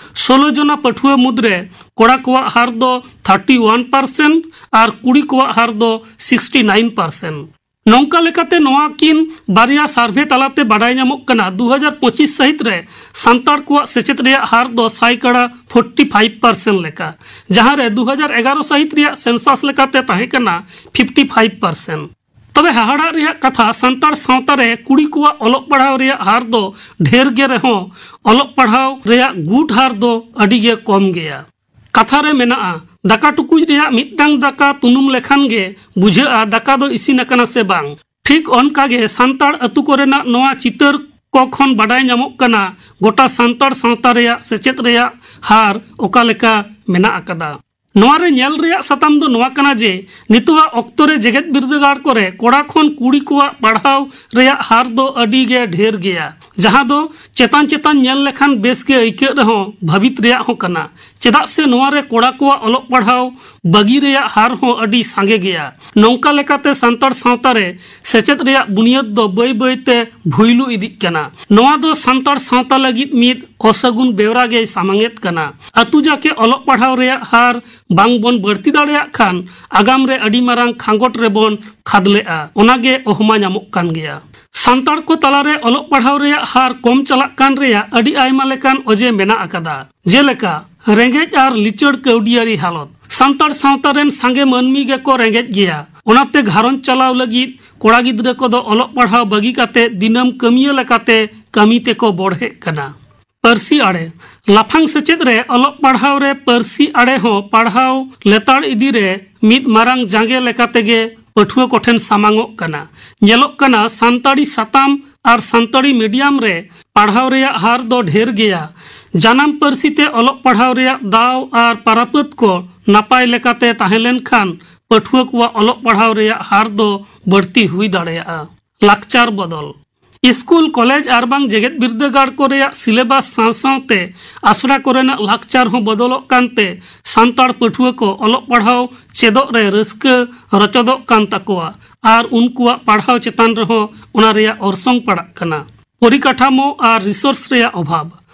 ᱥᱳᱞᱳ ᱡᱚᱱᱟ ᱯᱟᱹᱴᱷᱩᱣᱟᱹ ᱢᱩᱫᱽᱨᱮ ᱠᱚᱲᱟ ᱠᱚᱣᱟᱜ ᱦᱟᱨ ᱫᱚ ᱛᱷᱟᱨᱴᱤ ᱳᱣᱟᱱ ᱯᱟᱨᱥᱮᱱᱴ ᱟᱨ ᱠᱩᱲᱤ ᱠᱚᱣᱟᱜ ᱦᱟᱨ ᱫᱚ ᱥᱤᱠᱥᱴᱤ ᱱᱟᱭᱤᱱ ᱯᱟᱨᱥᱮᱱᱴ᱾ ᱱᱚᱝᱠᱟ ᱞᱮᱠᱟᱛᱮ ᱱᱚᱣᱟ ᱠᱤᱱ ᱵᱟᱨᱭᱟ ᱥᱟᱨᱵᱷᱮ ᱛᱟᱞᱟᱛᱮ ᱵᱟᱰᱟᱭ ᱧᱟᱢᱚᱜ ᱠᱟᱱᱟ, ᱫᱩ ᱦᱟᱡᱟᱨ ᱯᱚᱸᱪᱤᱥ ᱥᱟᱹᱦᱤᱛ ᱨᱮ ᱥᱟᱱᱛᱟᱲ ᱠᱚᱣᱟᱜ ᱥᱮᱪᱮᱫ ᱨᱮᱭᱟᱜ ᱦᱟᱨ ᱫᱚ ᱥᱟᱭᱠᱟᱲᱟ ᱯᱷᱳᱨᱴᱤ ᱯᱷᱟᱭᱤᱵᱷ ᱯᱟᱨᱥᱮᱱᱴ ᱞᱮᱠᱟ, ᱡᱟᱦᱟᱸ ᱨᱮ ᱫᱩ ᱦᱟᱡᱟᱨ ᱮᱜᱟᱨᱚ ᱥᱟᱹᱦᱤᱛ ᱨᱮᱭᱟᱜ ᱥᱮᱱᱥᱟᱥ ᱞᱮᱠᱟᱛᱮ ᱛᱟᱦᱮᱸ ᱠᱟᱱᱟ ᱯᱷᱤᱯᱴᱤ ᱯᱷᱟᱭᱤᱵᱷ ᱯᱟᱨᱥᱮᱱᱴ᱾ ᱛᱚᱵᱮ ᱦᱟᱦᱟᱲᱟᱜ ᱨᱮᱭᱟᱜ ᱠᱟᱛᱷᱟ, ᱥᱟᱱᱛᱟᱲ ᱥᱟᱶᱛᱟ ᱨᱮ ᱠᱩᱲᱤ ᱠᱚᱣᱟᱜ ᱚᱞᱚᱜ ᱯᱟᱲᱦᱟᱣ ᱨᱮᱭᱟᱜ ᱦᱟᱨ ᱫᱚ ᱰᱷᱮᱨ ᱜᱮ ᱨᱮᱦᱚᱸ, ᱚᱞᱚᱜ ᱯᱟᱲᱦᱟᱣ ᱨᱮᱭᱟᱜ ᱜᱩᱴ ᱦᱟᱨ ᱫᱚ ᱟᱹᱰᱤ ᱜᱮ ᱠᱚᱢ ᱜᱮᱭᱟ᱾ ᱠᱟᱛᱷᱟ ᱨᱮ ᱢᱮᱱᱟᱜᱼᱟ, ᱫᱟᱠᱟ ᱴᱩᱠᱩᱡ ᱨᱮᱭᱟᱜ ᱢᱤᱫᱴᱟᱝ ᱫᱟᱠᱟ ᱛᱩᱱᱩᱢ ᱞᱮᱠᱷᱟᱱ ᱜᱮ ᱵᱩᱡᱷᱟᱹᱜᱼᱟ ᱫᱟᱠᱟ ᱫᱚ ᱤᱥᱤᱱ ᱟᱠᱟᱱᱟ ᱥᱮ ᱵᱟᱝ᱾ ᱴᱷᱤᱠ ᱚᱱᱠᱟ ᱜᱮ ᱥᱟᱱᱛᱟᱲ ᱟᱹᱛᱩ ᱠᱚᱨᱮᱱᱟᱜ ᱱᱚᱣᱟ ᱪᱤᱛᱟᱹᱨ ᱠᱚ ᱠᱷᱚᱱ ᱵᱟᱰᱟᱭ ᱧᱟᱢᱚᱜ ᱠᱟᱱᱟ, ᱜᱚᱴᱟ ᱥᱟᱱᱛᱟᱲ ᱥᱟᱶᱛᱟ ᱨᱮᱭᱟᱜ ᱥᱮᱪᱮᱫ ᱨᱮᱭᱟᱜ ᱦᱟᱨ ᱚᱠᱟ ᱞᱮᱠᱟ ᱢᱮᱱᱟᱜ ᱟᱠᱟᱫᱟ᱾ ᱱᱚᱣᱟ ᱨᱮ ᱧᱮᱞ ᱨᱮᱭᱟᱜ ᱥᱟᱛᱟᱢ ᱫᱚ ᱱᱚᱣᱟ ᱠᱟᱱᱟ ᱡᱮ, ᱱᱤᱛᱚᱜᱟᱜ ᱚᱠᱛᱚ ᱨᱮ ᱡᱮᱜᱮᱛ ᱵᱤᱨᱫᱟᱹᱜᱟᱲ ᱠᱚᱨᱮ ᱠᱚᱲᱟ ᱠᱷᱚᱱ ᱠᱩᱲᱤ ᱠᱚᱣᱟᱜ ᱯᱟᱲᱦᱟᱣ ᱨᱮᱭᱟᱜ ᱦᱟᱨ ᱫᱚ ᱟᱹᱰᱤ ᱜᱮ ᱰᱷᱮᱨ ᱜᱮᱭᱟ, ᱡᱟᱦᱟᱸ ᱫᱚ ᱪᱮᱛᱟᱱ ᱪᱮᱛᱟᱱ ᱧᱮᱞ ᱞᱮᱠᱷᱟᱱ ᱵᱮᱥ ᱜᱮ ᱟᱹᱭᱠᱟᱹᱜ ᱨᱮᱦᱚᱸ ᱵᱷᱟᱹᱵᱤᱛ ᱨᱮᱭᱟᱜ ᱦᱚᱸ ᱠᱟᱱᱟ᱾ ᱪᱮᱫᱟᱜ ᱥᱮ ᱱᱚᱣᱟ ᱨᱮ ᱠᱚᱲᱟ ᱠᱚᱣᱟᱜ ᱚᱞᱚᱜ ᱯᱟᱲᱦᱟᱣ ᱵᱟᱹᱜᱤ ᱨᱮᱭᱟᱜ ᱦᱟᱨ ᱦᱚᱸ ᱟᱹᱰᱤ ᱥᱟᱸᱜᱮ ᱜᱮᱭᱟ᱾ ᱱᱚᱝᱠᱟ ᱞᱮᱠᱟᱛᱮ ᱥᱟᱱᱛᱟᱲ ᱥᱟᱶᱛᱟ ᱨᱮ ᱥᱮᱪᱮᱫ ᱨᱮᱭᱟᱜ ᱵᱩᱱᱤᱭᱟᱹᱫ ᱫᱚ ᱵᱟᱹᱭ ᱵᱟᱹᱭ ᱛᱮ ᱵᱷᱩᱭᱞᱩ ᱤᱫᱤᱜ ᱠᱟᱱᱟ᱾ ᱱᱚᱣᱟ ᱫᱚ ᱥᱟᱱᱛᱟᱲ ᱥᱟᱶᱛᱟ ᱞᱟᱹᱜᱤᱫ ᱢᱤᱫ ᱚᱥᱟᱹᱜᱩᱱ ᱵᱮᱣᱨᱟ ᱜᱮᱭ ᱥᱟᱢᱟᱝ ᱮᱫ ᱠᱟᱱᱟ᱾ ᱟᱹᱛᱩ ᱡᱟᱠᱮ ᱚᱞᱚᱜ ᱯᱟᱲᱦᱟᱣ ᱨᱮᱭᱟᱜ ᱦᱟᱨ ᱵᱟᱝ ᱵᱚᱱ ᱵᱟᱹᱲᱛᱤ ᱫᱟᱲᱮᱭᱟᱜ ᱠᱷᱟᱱ ᱟᱜᱟᱢ ᱨᱮ ᱟᱹᱰᱤ ᱢᱟᱨᱟᱝ ᱠᱷᱟᱸᱜᱚᱴ ᱨᱮᱵᱚᱱ ᱠᱷᱟᱫᱽᱞᱮᱜᱼᱟ, ᱚᱱᱟ ᱜᱮ ᱚᱦᱢᱟ ᱧᱟᱢᱚᱜ ᱠᱟᱱ ᱜᱮᱭᱟ᱾ ᱥᱟᱱᱛᱟᱲ ᱠᱚ ᱛᱟᱞᱟᱨᱮ ᱚᱞᱚᱜ ᱯᱟᱲᱦᱟᱣ ᱨᱮᱭᱟᱜ ᱦᱟᱨ ᱠᱚᱢ ᱪᱟᱞᱟᱜ ᱠᱟᱱ ᱨᱮᱭᱟᱜ ᱟᱹᱰᱤ ᱟᱭᱢᱟ ᱞᱮᱠᱟᱱ ᱚᱡᱮ ᱢᱮᱱᱟᱜ ᱟᱠᱟᱫᱟ, ᱡᱮᱞᱮᱠᱟ ᱨᱮᱸᱜᱮᱡ ᱟᱨ ᱞᱤᱪᱟᱹᱲ ᱠᱟᱹᱣᱰᱤᱭᱟᱹᱨᱤ ᱦᱟᱞᱚᱛ᱾ ᱥᱟᱱᱛᱟᱲ ᱥᱟᱶᱛᱟ ᱨᱮᱱ ᱥᱟᱸᱜᱮ ᱢᱟᱹᱱᱢᱤ ᱜᱮᱠᱚ ᱨᱮᱸᱜᱮᱡ ᱜᱮᱭᱟ, ᱚᱱᱟᱛᱮ ᱜᱷᱟᱨᱚᱸᱡᱽ ᱪᱟᱞᱟᱣ ᱞᱟᱹᱜᱤᱫ ᱠᱚᱲᱟ ᱜᱤᱫᱽᱨᱟᱹ ᱠᱚᱫᱚ ᱚᱞᱚᱜ ᱯᱟᱲᱦᱟᱣ ᱵᱟᱹᱜᱤ ᱠᱟᱛᱮ ᱫᱤᱱᱟᱹᱢ ᱠᱟᱹᱢᱤᱭᱟᱹ ᱞᱮᱠᱟᱛᱮ ᱠᱟᱹᱢᱤ ᱛᱮᱠᱚ ᱵᱚᱲᱦᱮᱜ ᱠᱟᱱᱟ᱾ ᱯᱟᱹᱨᱥᱤ ᱟᱲᱮ᱾ ᱞᱟᱯᱷᱟᱝ ᱥᱮᱪᱮᱫ ᱨᱮ ᱚᱞᱚᱜ ᱯᱟᱲᱦᱟᱣ ᱨᱮ ᱯᱟᱹᱨᱥᱤ ᱟᱲᱮ ᱦᱚᱸ ᱯᱟᱲᱦᱟᱣ ᱞᱮᱛᱟᱲ ᱤᱫᱤ ᱨᱮ ᱢᱤᱫ ᱢᱟᱨᱟᱝ ᱡᱟᱸᱜᱮ ᱞᱮᱠᱟ ᱛᱮᱜᱮ ᱯᱟᱹᱴᱷᱩᱣᱟᱹ ᱠᱚᱴᱷᱮᱱ ᱥᱟᱢᱟᱝᱚᱜ ᱠᱟᱱᱟ᱾ ᱧᱮᱞᱚᱜ ᱠᱟᱱᱟ, ᱥᱟᱱᱛᱟᱲᱤ ᱥᱟᱛᱟᱢ ᱟᱨ ᱥᱟᱱᱛᱟᱲᱤ ᱢᱤᱰᱤᱭᱟᱢ ᱨᱮ ᱯᱟᱲᱦᱟᱣ ᱨᱮᱭᱟᱜ ᱦᱟᱨ ᱫᱚ ᱰᱷᱮᱨ ᱜᱮᱭᱟ᱾ ᱡᱟᱱᱟᱢ ᱯᱟᱹᱨᱥᱤ ᱛᱮ ᱚᱞᱚᱜ ᱯᱟᱲᱦᱟᱣ ᱨᱮᱭᱟᱜ ᱫᱟᱣ ᱟᱨ ᱯᱟᱨᱟᱯᱟᱹᱛ ᱠᱚ ᱱᱟᱯᱟᱭ ᱞᱮᱠᱟᱛᱮ ᱛᱟᱦᱮᱸ ᱞᱮᱱᱠᱷᱟᱱ ᱯᱟᱹᱴᱷᱩᱣᱟᱹ ᱠᱚᱣᱟᱜ ᱚᱞᱚᱜ ᱯᱟᱲᱦᱟᱣ ᱨᱮᱭᱟᱜ ᱦᱟᱨ ᱫᱚ ᱵᱟᱹᱲᱛᱤ ᱦᱩᱭ ᱫᱟᱲᱮᱭᱟᱜᱼᱟ᱾ ᱞᱟᱠᱪᱟᱨ ᱵᱚᱫᱚᱞ᱾ ᱥᱠᱩᱞ, ᱠᱚᱞᱮᱡᱽ ᱟᱨ ᱵᱟᱝ ᱡᱮᱜᱮᱛ ᱵᱤᱨᱫᱟᱹᱜᱟᱲ ᱠᱚ ᱨᱮᱭᱟᱜ ᱥᱤᱞᱮᱵᱟᱥ ᱥᱟᱶ ᱥᱟᱶᱛᱮ ᱟᱥᱲᱟ ᱠᱚᱨᱮᱱᱟᱜ ᱞᱟᱠᱪᱟᱨ ᱦᱚᱸ ᱵᱚᱫᱚᱞᱚᱜ ᱠᱟᱱᱛᱮ ᱥᱟᱱᱛᱟᱲ ᱯᱟᱹᱴᱷᱩᱣᱟᱹ ᱠᱚ ᱚᱞᱚᱜ ᱯᱟᱲᱦᱟᱣ ᱪᱮᱫᱚᱜ ᱨᱮ ᱨᱟᱹᱥᱠᱟᱹ ᱨᱚᱪᱚᱫᱚᱜ ᱠᱟᱱ ᱛᱟᱠᱚᱣᱟ ᱟᱨ ᱩᱱᱠᱩᱣᱟᱜ ᱯᱟᱲᱦᱟᱣ ᱪᱮᱛᱟᱱ ᱨᱮᱦᱚᱸ ᱚᱱᱟ ᱨᱮᱭᱟᱜ ᱚᱨᱥᱚᱝ ᱯᱟᱲᱟᱜ ᱠᱟᱱᱟ᱾ ᱯᱚᱨᱤᱠᱟᱴᱷᱟᱢᱳ ᱟᱨ ᱨᱤᱥᱳᱨᱥ ᱨᱮᱭᱟᱜ ᱚᱵᱷᱟᱵᱽ᱾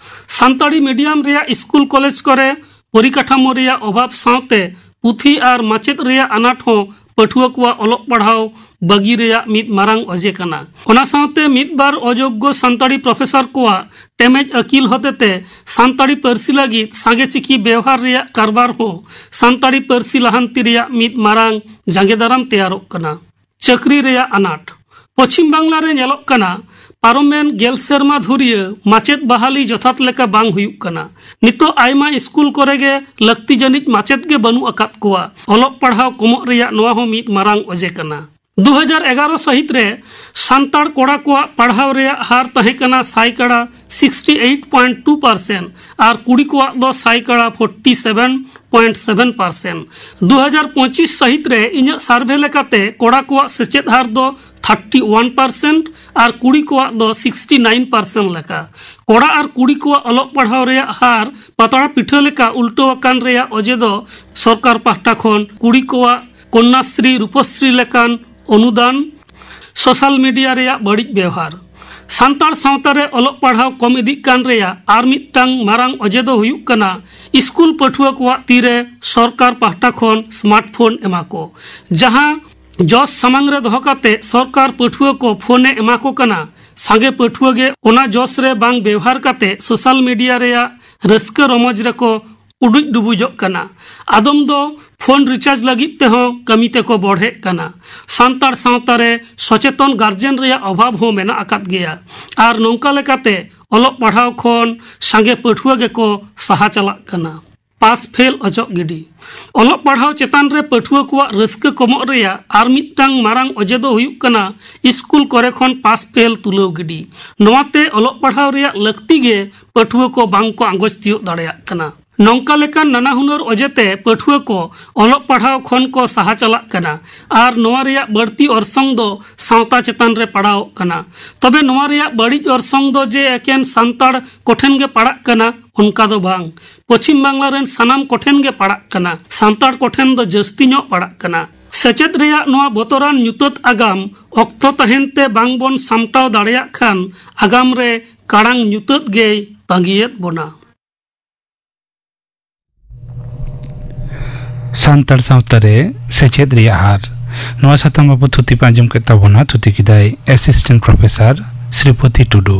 ᱥᱟᱱᱛᱟᱲᱤ ᱢᱤᱰᱤᱭᱟᱢ ᱨᱮᱭᱟᱜ ᱥᱠᱩᱞ ᱠᱚᱞᱮᱡᱽ ᱠᱚᱨᱮ ᱯᱚᱨᱤᱠᱟᱴᱷᱟᱢᱳ ᱨᱮᱭᱟᱜ ᱚᱵᱷᱟᱵᱽ ᱥᱟᱶᱛᱮ ᱯᱩᱛᱷᱤ ᱟᱨ ᱢᱟᱪᱮᱫ ᱨᱮᱭᱟᱜ ᱟᱱᱟᱴ ᱦᱚᱸ ᱯᱟᱹᱴᱷᱩᱣᱟᱹ ᱠᱚᱣᱟᱜ ᱚᱞᱚᱜ ᱯᱟᱲᱦᱟᱣ ᱵᱟᱹᱜᱤ ᱨᱮᱭᱟᱜ ᱢᱤᱫ ᱢᱟᱨᱟᱝ ᱚᱡᱮ ᱠᱟᱱᱟ᱾ ᱚᱱᱟ ᱥᱟᱶᱛᱮ ᱢᱤᱫ ᱵᱟᱨ ᱚᱡᱳᱜᱽᱜᱚ ᱥᱟᱱᱛᱟᱲᱤ ᱯᱨᱚᱯᱷᱮᱥᱚᱨ ᱠᱚᱣᱟᱜ ᱴᱮᱢᱮᱡ ᱟᱹᱠᱤᱞ ᱦᱚᱛᱮᱛᱮ ᱥᱟᱱᱛᱟᱲᱤ ᱯᱟᱹᱨᱥᱤ ᱞᱟᱹᱜᱤᱫ ᱥᱟᱸᱜᱮ ᱪᱤᱠᱤ ᱵᱮᱣᱦᱟᱨ ᱨᱮᱭᱟᱜ ᱠᱟᱨᱵᱟᱨ ᱦᱚᱸ ᱥᱟᱱᱛᱟᱲᱤ ᱯᱟᱹᱨᱥᱤ ᱞᱟᱦᱟᱱᱛᱤ ᱨᱮᱭᱟᱜ ᱢᱤᱫ ᱢᱟᱨᱟᱝ ᱡᱟᱸᱜᱮ ᱫᱟᱨᱟᱢ ᱛᱮᱭᱟᱨᱚᱜ ᱠᱟᱱᱟ᱾ ᱪᱟᱹᱠᱨᱤ ᱨᱮᱭᱟᱜ ᱟᱱᱟᱴ᱾ ᱯᱚᱪᱷᱤᱢ ᱵᱟᱝᱞᱟ ᱨᱮ ᱧᱮᱞᱚᱜ ᱠᱟᱱᱟ, ᱯᱟᱨᱚᱢᱮᱱ ᱜᱮᱞ ᱥᱮᱨᱢᱟ ᱫᱷᱩᱨᱤᱭᱟᱹ ᱢᱟᱪᱮᱫ ᱵᱟᱦᱟᱞᱤ ᱡᱚᱛᱷᱟᱛ ᱞᱮᱠᱟ ᱵᱟᱝ ᱦᱩᱭᱩᱜ ᱠᱟᱱᱟ᱾ ᱱᱤᱛᱚᱜ ᱟᱭᱢᱟ ᱥᱠᱩᱞ ᱠᱚᱨᱮ ᱜᱮ ᱞᱟᱹᱠᱛᱤ ᱡᱟᱹᱱᱤᱡ ᱢᱟᱪᱮᱫ ᱜᱮ ᱵᱟᱹᱱᱩᱜ ᱟᱠᱟᱫ ᱠᱚᱣᱟ᱾ ᱚᱞᱚᱜ ᱯᱟᱲᱦᱟᱣ ᱠᱚᱢᱚᱜ ᱨᱮᱭᱟᱜ ᱱᱚᱣᱟ ᱦᱚᱸ ᱢᱤᱫ ᱢᱟᱨᱟᱝ ᱚᱡᱮ ᱠᱟᱱᱟ᱾ ᱫᱩ ᱦᱟᱡᱟᱨ ᱮᱜᱟᱨᱚ ᱥᱟᱹᱦᱤᱛ ᱨᱮ ᱥᱟᱱᱛᱟᱲ ᱠᱚᱲᱟ ᱠᱚᱣᱟᱜ ᱯᱟᱲᱦᱟᱣ ᱨᱮᱭᱟᱜ ᱦᱟᱨ ᱛᱟᱦᱮᱸ ᱠᱟᱱᱟ ᱥᱟᱭᱠᱟᱲᱟ sixty eight point two percent ᱟᱨ ᱠᱩᱲᱤ ᱠᱚᱣᱟᱜ ᱫᱚ ᱥᱟᱭᱠᱟᱲᱟ forty seven point seven percent. ᱫᱩ ᱦᱟᱡᱟᱨ ᱯᱚᱸᱪᱤᱥ ᱥᱟᱹᱦᱤᱛ ᱨᱮ ᱤᱧᱟᱹᱜ ᱥᱟᱨᱵᱷᱮ ᱞᱮᱠᱟᱛᱮ ᱠᱚᱲᱟ ᱠᱚᱣᱟᱜ ᱥᱮᱪᱮᱫ ᱦᱟᱨ ᱫᱚ ᱛᱷᱟᱨᱴᱤ ᱳᱣᱟᱱ ᱯᱟᱨᱥᱮᱱᱴ ᱟᱨ ᱠᱩᱲᱤ ᱠᱚᱣᱟᱜ ᱫᱚ ᱥᱤᱠᱥᱴᱤ ᱱᱟᱭᱤᱱ ᱯᱟᱨᱥᱮᱱᱴ ᱞᱮᱠᱟ᱾ ᱠᱚᱲᱟ ᱟᱨ ᱠᱩᱲᱤ ᱠᱚᱣᱟᱜ ᱚᱞᱚᱜ ᱯᱟᱲᱦᱟᱣ ᱨᱮᱭᱟᱜ ᱦᱟᱨ ᱯᱟᱛᱲᱟ ᱯᱤᱴᱷᱟᱹ ᱞᱮᱠᱟ ᱩᱞᱴᱟᱹᱣ ᱟᱠᱟᱱ ᱨᱮᱭᱟᱜ ᱚᱡᱮ ᱫᱚ ᱥᱚᱨᱠᱟᱨ ᱯᱟᱦᱴᱟ ᱠᱷᱚᱱ ᱠᱩᱲᱤ ᱠᱚᱣᱟᱜ ᱠᱚᱱᱱᱟᱥᱨᱤ, ᱨᱩᱯᱚᱥᱨᱤ ᱞᱮᱠᱟᱱ ᱚᱱᱩᱫᱟᱱ, ᱥᱳᱥᱟᱞ ᱢᱤᱰᱤᱭᱟ ᱨᱮᱭᱟᱜ ᱵᱟᱹᱲᱤᱡ ᱵᱮᱣᱦᱟᱨ᱾ ᱥᱟᱱᱛᱟᱲ ᱥᱟᱶᱛᱟ ᱨᱮ ᱚᱞᱚᱜ ᱯᱟᱲᱦᱟᱣ ᱠᱚᱢ ᱤᱫᱤᱜ ᱠᱟᱱ ᱨᱮᱭᱟᱜ ᱟᱨ ᱢᱤᱫᱴᱟᱝ ᱢᱟᱨᱟᱝ ᱚᱡᱮ ᱫᱚ ᱦᱩᱭᱩᱜ ᱠᱟᱱᱟ ᱥᱠᱩᱞ ᱯᱟᱹᱴᱷᱩᱣᱟᱹ ᱠᱚᱣᱟᱜ ᱛᱤᱨᱮ ᱥᱚᱨᱠᱟᱨ ᱯᱟᱦᱴᱟ ᱠᱷᱚᱱ ᱥᱢᱟᱨᱴᱯᱷᱳᱱ ᱮᱢᱟ ᱠᱚ, ᱡᱟᱦᱟᱸ ᱡᱚᱥ ᱥᱟᱢᱟᱝ ᱨᱮ ᱫᱚᱦᱚ ᱠᱟᱛᱮ ᱥᱚᱨᱠᱟᱨ ᱯᱟᱹᱴᱷᱩᱣᱟᱹ ᱠᱚ ᱯᱷᱳᱱ ᱮ ᱮᱢᱟ ᱠᱚ ᱠᱟᱱᱟ᱾ ᱥᱟᱸᱜᱮ ᱯᱟᱹᱴᱷᱩᱣᱟᱹ ᱜᱮ ᱚᱱᱟ ᱡᱚᱥ ᱨᱮ ᱵᱟᱝ ᱵᱮᱣᱦᱟᱨ ᱠᱟᱛᱮ ᱥᱳᱥᱟᱞ ᱢᱤᱰᱤᱭᱟ ᱨᱮᱭᱟᱜ ᱨᱟᱹᱥᱠᱟᱹ ᱨᱚᱢᱚᱡᱽ ᱨᱮᱠᱚ ᱩᱰᱩᱡ ᱰᱩᱵᱩᱡᱚᱜ ᱠᱟᱱᱟ᱾ ᱟᱫᱚᱢ ᱫᱚ ᱯᱷᱳᱱ ᱨᱤᱪᱟᱨᱡᱽ ᱞᱟᱹᱜᱤᱫ ᱛᱮᱦᱚᱸ ᱠᱟᱹᱢᱤ ᱛᱮᱠᱚ ᱵᱚᱲᱦᱮᱜ ᱠᱟᱱᱟ᱾ ᱥᱟᱱᱛᱟᱲ ᱥᱟᱶᱛᱟ ᱨᱮ ᱥᱚᱪᱮᱛᱚᱱ ᱜᱟᱨᱡᱮᱱ ᱨᱮᱭᱟᱜ ᱚᱵᱷᱟᱵᱽ ᱦᱚᱸ ᱢᱮᱱᱟᱜ ᱟᱠᱟᱫ ᱜᱮᱭᱟ᱾ ᱟᱨ ᱱᱚᱝᱠᱟ ᱞᱮᱠᱟᱛᱮ ᱚᱞᱚᱜ ᱯᱟᱲᱦᱟᱣ ᱠᱷᱚᱱ ᱥᱟᱸᱜᱮ ᱯᱟᱹᱴᱷᱩᱣᱟᱹ ᱜᱮᱠᱚ ᱥᱟᱦᱟ ᱪᱟᱞᱟᱜ ᱠᱟᱱᱟ᱾ ᱯᱟᱥ ᱯᱷᱮᱞ ᱚᱪᱚᱜ ᱜᱤᱰᱤ᱾ ᱚᱞᱚᱜ ᱯᱟᱲᱦᱟᱣ ᱪᱮᱛᱟᱱ ᱨᱮ ᱯᱟᱹᱴᱷᱩᱣᱟᱹ ᱠᱚᱣᱟᱜ ᱨᱟᱹᱥᱠᱟᱹ ᱠᱚᱢᱚᱜ ᱨᱮᱭᱟᱜ ᱟᱨ ᱢᱤᱫᱴᱟᱝ ᱢᱟᱨᱟᱝ ᱚᱡᱮ ᱫᱚ ᱦᱩᱭᱩᱜ ᱠᱟᱱᱟ ᱥᱠᱩᱞ ᱠᱚᱨᱮ ᱠᱷᱚᱱ ᱯᱟᱥ ᱯᱷᱮᱞ ᱛᱩᱞᱟᱹᱣ ᱜᱤᱰᱤ᱾ ᱱᱚᱣᱟᱛᱮ ᱚᱞᱚᱜ ᱯᱟᱲᱦᱟᱣ ᱨᱮᱭᱟᱜ ᱞᱟᱹᱠᱛᱤ ᱜᱮ ᱯᱟᱹᱴᱷᱩᱣᱟᱹ ᱠᱚ ᱵᱟᱝ ᱠᱚ ᱟᱸᱜᱚᱪ ᱛᱤᱭᱳᱜ ᱫᱟᱲᱮᱭᱟᱜ ᱠᱟᱱᱟ᱾ ᱱᱚᱝᱠᱟ ᱞᱮᱠᱟᱱ ᱱᱟᱱᱟ ᱦᱩᱱᱟᱹᱨ ᱚᱡᱮᱛᱮ ᱯᱟᱹᱴᱷᱩᱣᱟᱹ ᱠᱚ ᱚᱞᱚᱜ ᱯᱟᱲᱦᱟᱣ ᱠᱷᱚᱱ ᱠᱚ ᱥᱟᱦᱟ ᱪᱟᱞᱟᱜ ᱠᱟᱱᱟ ᱟᱨ ᱱᱚᱣᱟ ᱨᱮᱭᱟᱜ ᱵᱟᱹᱲᱛᱤ ᱚᱨᱥᱚᱝ ᱫᱚ ᱥᱟᱶᱛᱟ ᱪᱮᱛᱟᱱ ᱨᱮ ᱯᱟᱲᱟᱣᱚᱜ ᱠᱟᱱᱟ᱾ ᱛᱚᱵᱮ ᱱᱚᱣᱟ ᱨᱮᱭᱟᱜ ᱵᱟᱹᱲᱤᱡ ᱚᱨᱥᱚᱝ ᱫᱚ ᱡᱮ ᱮᱠᱮᱱ ᱥᱟᱱᱛᱟᱲ ᱠᱚᱴᱷᱮᱱ ᱜᱮ ᱯᱟᱲᱟᱜ ᱠᱟᱱᱟ, ᱚᱱᱠᱟ ᱫᱚ ᱵᱟᱝ᱾ ᱯᱚᱪᱷᱤᱢ ᱵᱟᱝᱞᱟ ᱨᱮᱱ ᱥᱟᱱᱟᱢ ᱠᱚᱴᱷᱮᱱ ᱜᱮ ᱯᱟᱲᱟᱜ ᱠᱟᱱᱟ, ᱥᱟᱱᱛᱟᱲ ᱠᱚᱴᱷᱮᱱ ᱫᱚ ᱡᱟᱹᱥᱛᱤ ᱧᱚᱜ ᱯᱟᱲᱟᱜ ᱠᱟᱱᱟ᱾ ᱥᱮᱪᱮᱫ ᱨᱮᱭᱟᱜ ᱱᱚᱣᱟ ᱵᱚᱛᱚᱨᱟᱱ ᱧᱩᱛᱟᱹᱛ ᱟᱜᱟᱢ ᱚᱠᱛᱚ ᱛᱟᱦᱮᱱ ᱛᱮ ᱵᱟᱝ ᱵᱚᱱ ᱥᱟᱢᱴᱟᱣ ᱫᱟᱲᱮᱭᱟᱜ ᱠᱷᱟᱱ, ᱟᱜᱟᱢ ᱨᱮ ᱠᱟᱲᱟᱝ ᱧᱩᱛᱟᱹᱛ ᱜᱮᱭ ᱛᱟᱺᱜᱤᱭᱮᱫ ᱵᱚᱱᱟ᱾ ᱥᱟᱱᱛᱟᱲ ᱥᱟᱶᱛᱟ ᱨᱮ ᱥᱮᱪᱮᱫ ᱨᱮᱭᱟᱜ ᱦᱟᱨ, ᱱᱚᱣᱟ ᱥᱟᱛᱟᱢ ᱵᱟᱵᱚᱫ ᱛᱷᱩᱛᱤ ᱯᱮ ᱟᱸᱡᱚᱢ ᱠᱮᱫ ᱛᱟᱵᱚᱱᱟ᱾ ᱛᱷᱩᱛᱤ ᱠᱮᱫᱟᱭ Assistant Professor ᱥᱨᱤᱯᱚᱛᱤ ᱴᱩᱰᱩ᱾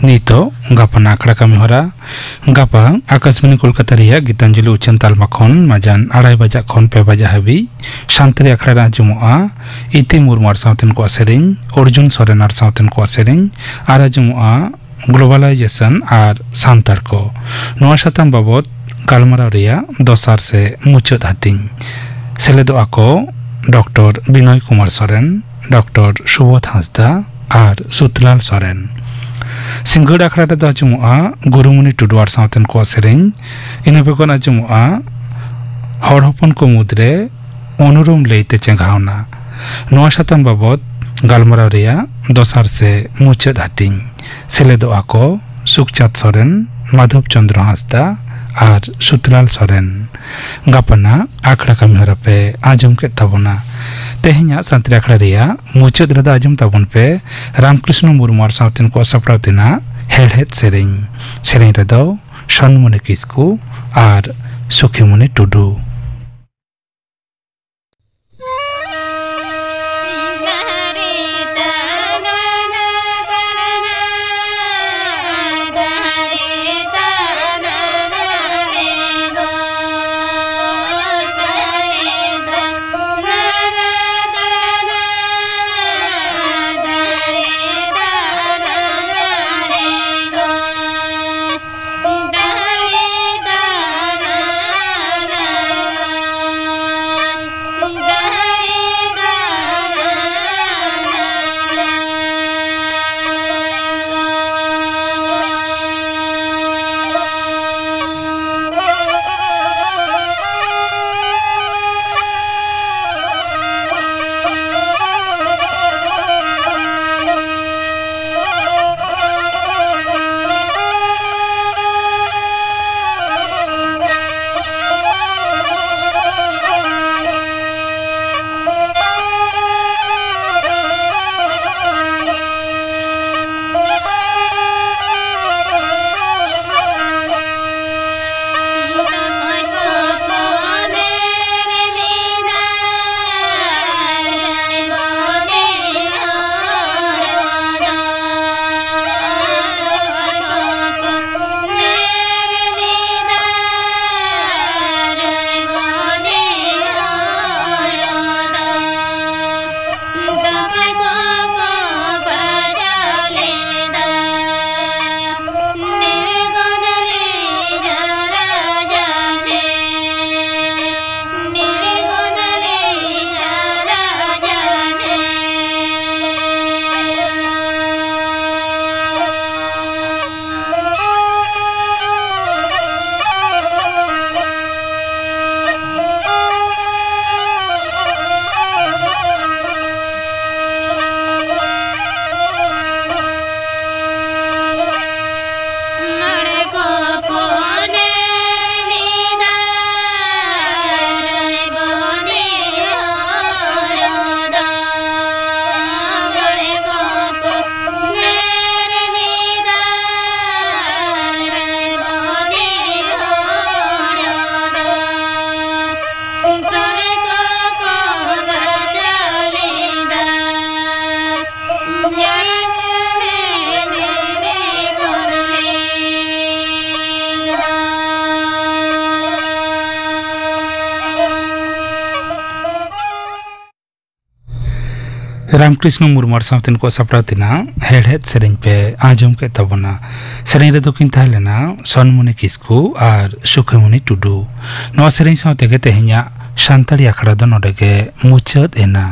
ᱱᱤᱛᱚᱜ ᱜᱟᱯᱟᱱᱟᱜ ᱟᱠᱷᱲᱟ ᱠᱟᱹᱢᱤ ᱦᱚᱨᱟ᱾ ᱜᱟᱯᱟ ᱟᱠᱟᱥᱵᱟᱱᱤ ᱠᱳᱞᱠᱟᱛᱟ ᱨᱮᱭᱟᱜ ᱜᱤᱛᱟᱧᱡᱚᱞᱤ ᱩᱪᱷᱟᱹᱱ ᱛᱟᱞᱢᱟ ᱠᱷᱚᱱ ᱢᱟᱡᱟᱱ ᱟᱲᱟᱭ ᱵᱟᱡᱟᱜ ᱠᱷᱚᱱ ᱯᱮ ᱵᱟᱡᱟᱜ ᱦᱟᱹᱵᱤᱡ ᱥᱟᱱᱛᱟᱲᱤ ᱟᱠᱷᱲᱟ ᱨᱮ ᱟᱸᱡᱚᱢᱚᱜᱼᱟ ᱤᱛᱤ ᱢᱩᱨᱢᱩ ᱟᱨ ᱥᱟᱶᱛᱮᱱ ᱠᱚᱣᱟᱜ ᱥᱮᱨᱮᱧ, ᱚᱨᱡᱩᱱ ᱥᱚᱨᱮᱱ ᱟᱨ ᱥᱟᱶᱛᱮᱱ ᱠᱚᱣᱟᱜ ᱥᱮᱨᱮᱧ, ᱟᱨ ᱟᱸᱡᱚᱢᱚᱜᱼᱟ Globalization ᱟᱨ ᱥᱟᱱᱛᱟᱲ ᱠᱚ᱾ ᱱᱚᱣᱟ ᱥᱟᱛᱟᱢ ᱵᱟᱵᱚᱫ ᱜᱟᱞᱢᱟᱨᱟᱣ ᱨᱮᱭᱟᱜ ᱫᱚᱥᱟᱨ ᱥᱮ ᱢᱩᱪᱟᱹᱫ ᱦᱟᱹᱴᱤᱧ᱾ ᱥᱮᱞᱮᱫᱚᱜᱼᱟ ᱠᱚ ᱰᱚᱠᱴᱚᱨ ᱵᱤᱱᱚᱭ ᱠᱩᱢᱟᱨ ᱥᱚᱨᱮᱱ, ᱰᱚᱠᱴᱚᱨ ᱥᱩᱵᱳᱫᱷ ᱦᱟᱸᱥᱫᱟ ᱟᱨ ᱥᱩᱛᱞᱟᱞ ᱥᱚᱨᱮᱱ᱾ ᱥᱤᱸᱜᱟᱹᱲ ᱟᱠᱷᱲᱟ ᱨᱮᱫᱚ ᱟᱸᱡᱚᱢᱚᱜᱼᱟ ᱜᱩᱨᱩᱢᱩᱱᱤ ᱴᱩᱰᱩ ᱟᱨ ᱥᱟᱶᱛᱮᱱ ᱠᱚᱣᱟᱜ ᱥᱮᱨᱮᱧ᱾ ᱤᱱᱟᱹ ᱵᱮᱜᱚᱨ ᱟᱸᱡᱚᱢᱚᱜᱼᱟ ᱦᱚᱲ ᱦᱚᱯᱚᱱ ᱠᱚ ᱢᱩᱫᱽᱨᱮ ᱩᱱᱩᱨᱩᱢ ᱞᱟᱹᱭᱛᱮ ᱪᱮᱸᱜᱷᱟᱣᱱᱟ᱾ ᱱᱚᱣᱟ ᱥᱟᱛᱟᱢ ᱵᱟᱵᱚᱫ ᱜᱟᱞᱢᱟᱨᱟᱣ ᱨᱮᱭᱟᱜ ᱫᱚᱥᱟᱨ ᱥᱮ ᱢᱩᱪᱟᱹᱫ ᱦᱟᱹᱴᱤᱧ᱾ ᱥᱮᱞᱮᱫᱚᱜᱼᱟ ᱠᱚ ᱥᱩᱠᱪᱟᱸᱫᱽ ᱥᱚᱨᱮᱱ, ᱢᱟᱫᱷᱚᱵ ᱪᱚᱸᱫᱽᱨᱚ ᱦᱟᱸᱥᱫᱟ ᱟᱨ ᱥᱩᱛᱞᱟᱞ ᱥᱚᱨᱮᱱ᱾ ᱜᱟᱯᱟᱱᱟᱜ ᱟᱠᱷᱲᱟ ᱠᱟᱹᱢᱤ ᱦᱚᱨᱟ ᱯᱮ ᱟᱸᱡᱚᱢ ᱠᱮᱫ ᱛᱟᱵᱚᱱᱟ᱾ ᱛᱮᱦᱮᱧᱟᱜ ᱥᱟᱱᱛᱟᱲᱤ ᱟᱠᱷᱲᱟ ᱨᱮᱭᱟᱜ ᱢᱩᱪᱟᱹᱫ ᱨᱮᱫᱚ ᱟᱸᱡᱚᱢ ᱛᱟᱵᱚᱱ ᱯᱮ ᱨᱟᱢᱠᱨᱤᱥᱱᱚ ᱢᱩᱨᱢᱩ ᱟᱨ ᱥᱟᱶᱛᱮᱱ ᱠᱚᱣᱟᱜ ᱥᱟᱯᱲᱟᱣ ᱛᱮᱱᱟᱜ ᱦᱮᱲᱦᱮᱫ ᱥᱮᱨᱮᱧ᱾ ᱥᱮᱨᱮᱧ ᱨᱮᱫᱚ ᱥᱚᱱᱢᱩᱱᱤ ᱠᱤᱥᱠᱩ ᱟᱨ ᱥᱩᱠᱷᱤᱢᱩᱱᱤ ᱴᱩᱰᱩ᱾ ᱨᱟᱢᱠᱨᱤᱥᱱᱚ ᱢᱩᱨᱢᱩ ᱟᱨ ᱥᱟᱶᱛᱮ ᱱᱩᱠᱩᱣᱟᱜ ᱥᱟᱯᱲᱟᱣ ᱛᱮᱱᱟᱜ ᱦᱮᱲᱦᱮᱫ ᱥᱮᱨᱮᱧ ᱯᱮ ᱟᱸᱡᱚᱢ ᱠᱮᱫ ᱛᱟᱵᱚᱱᱟ᱾ ᱥᱮᱨᱮᱧ ᱨᱮᱫᱚ ᱠᱤᱱ ᱛᱟᱦᱮᱸ ᱞᱮᱱᱟ ᱥᱚᱱᱢᱩᱱᱤ ᱠᱤᱥᱠᱩ ᱟᱨ ᱥᱩᱠᱷᱤᱢᱩᱱᱤ ᱴᱩᱰᱩ᱾ ᱱᱚᱣᱟ ᱥᱮᱨᱮᱧ ᱥᱟᱶ ᱛᱮᱜᱮ ᱛᱮᱦᱮᱧᱟᱜ ᱥᱟᱱᱛᱟᱲᱤ ᱟᱠᱷᱲᱟ ᱫᱚ ᱱᱚᱰᱮ ᱜᱮ ᱢᱩᱪᱟᱹᱫ ᱮᱱᱟ᱾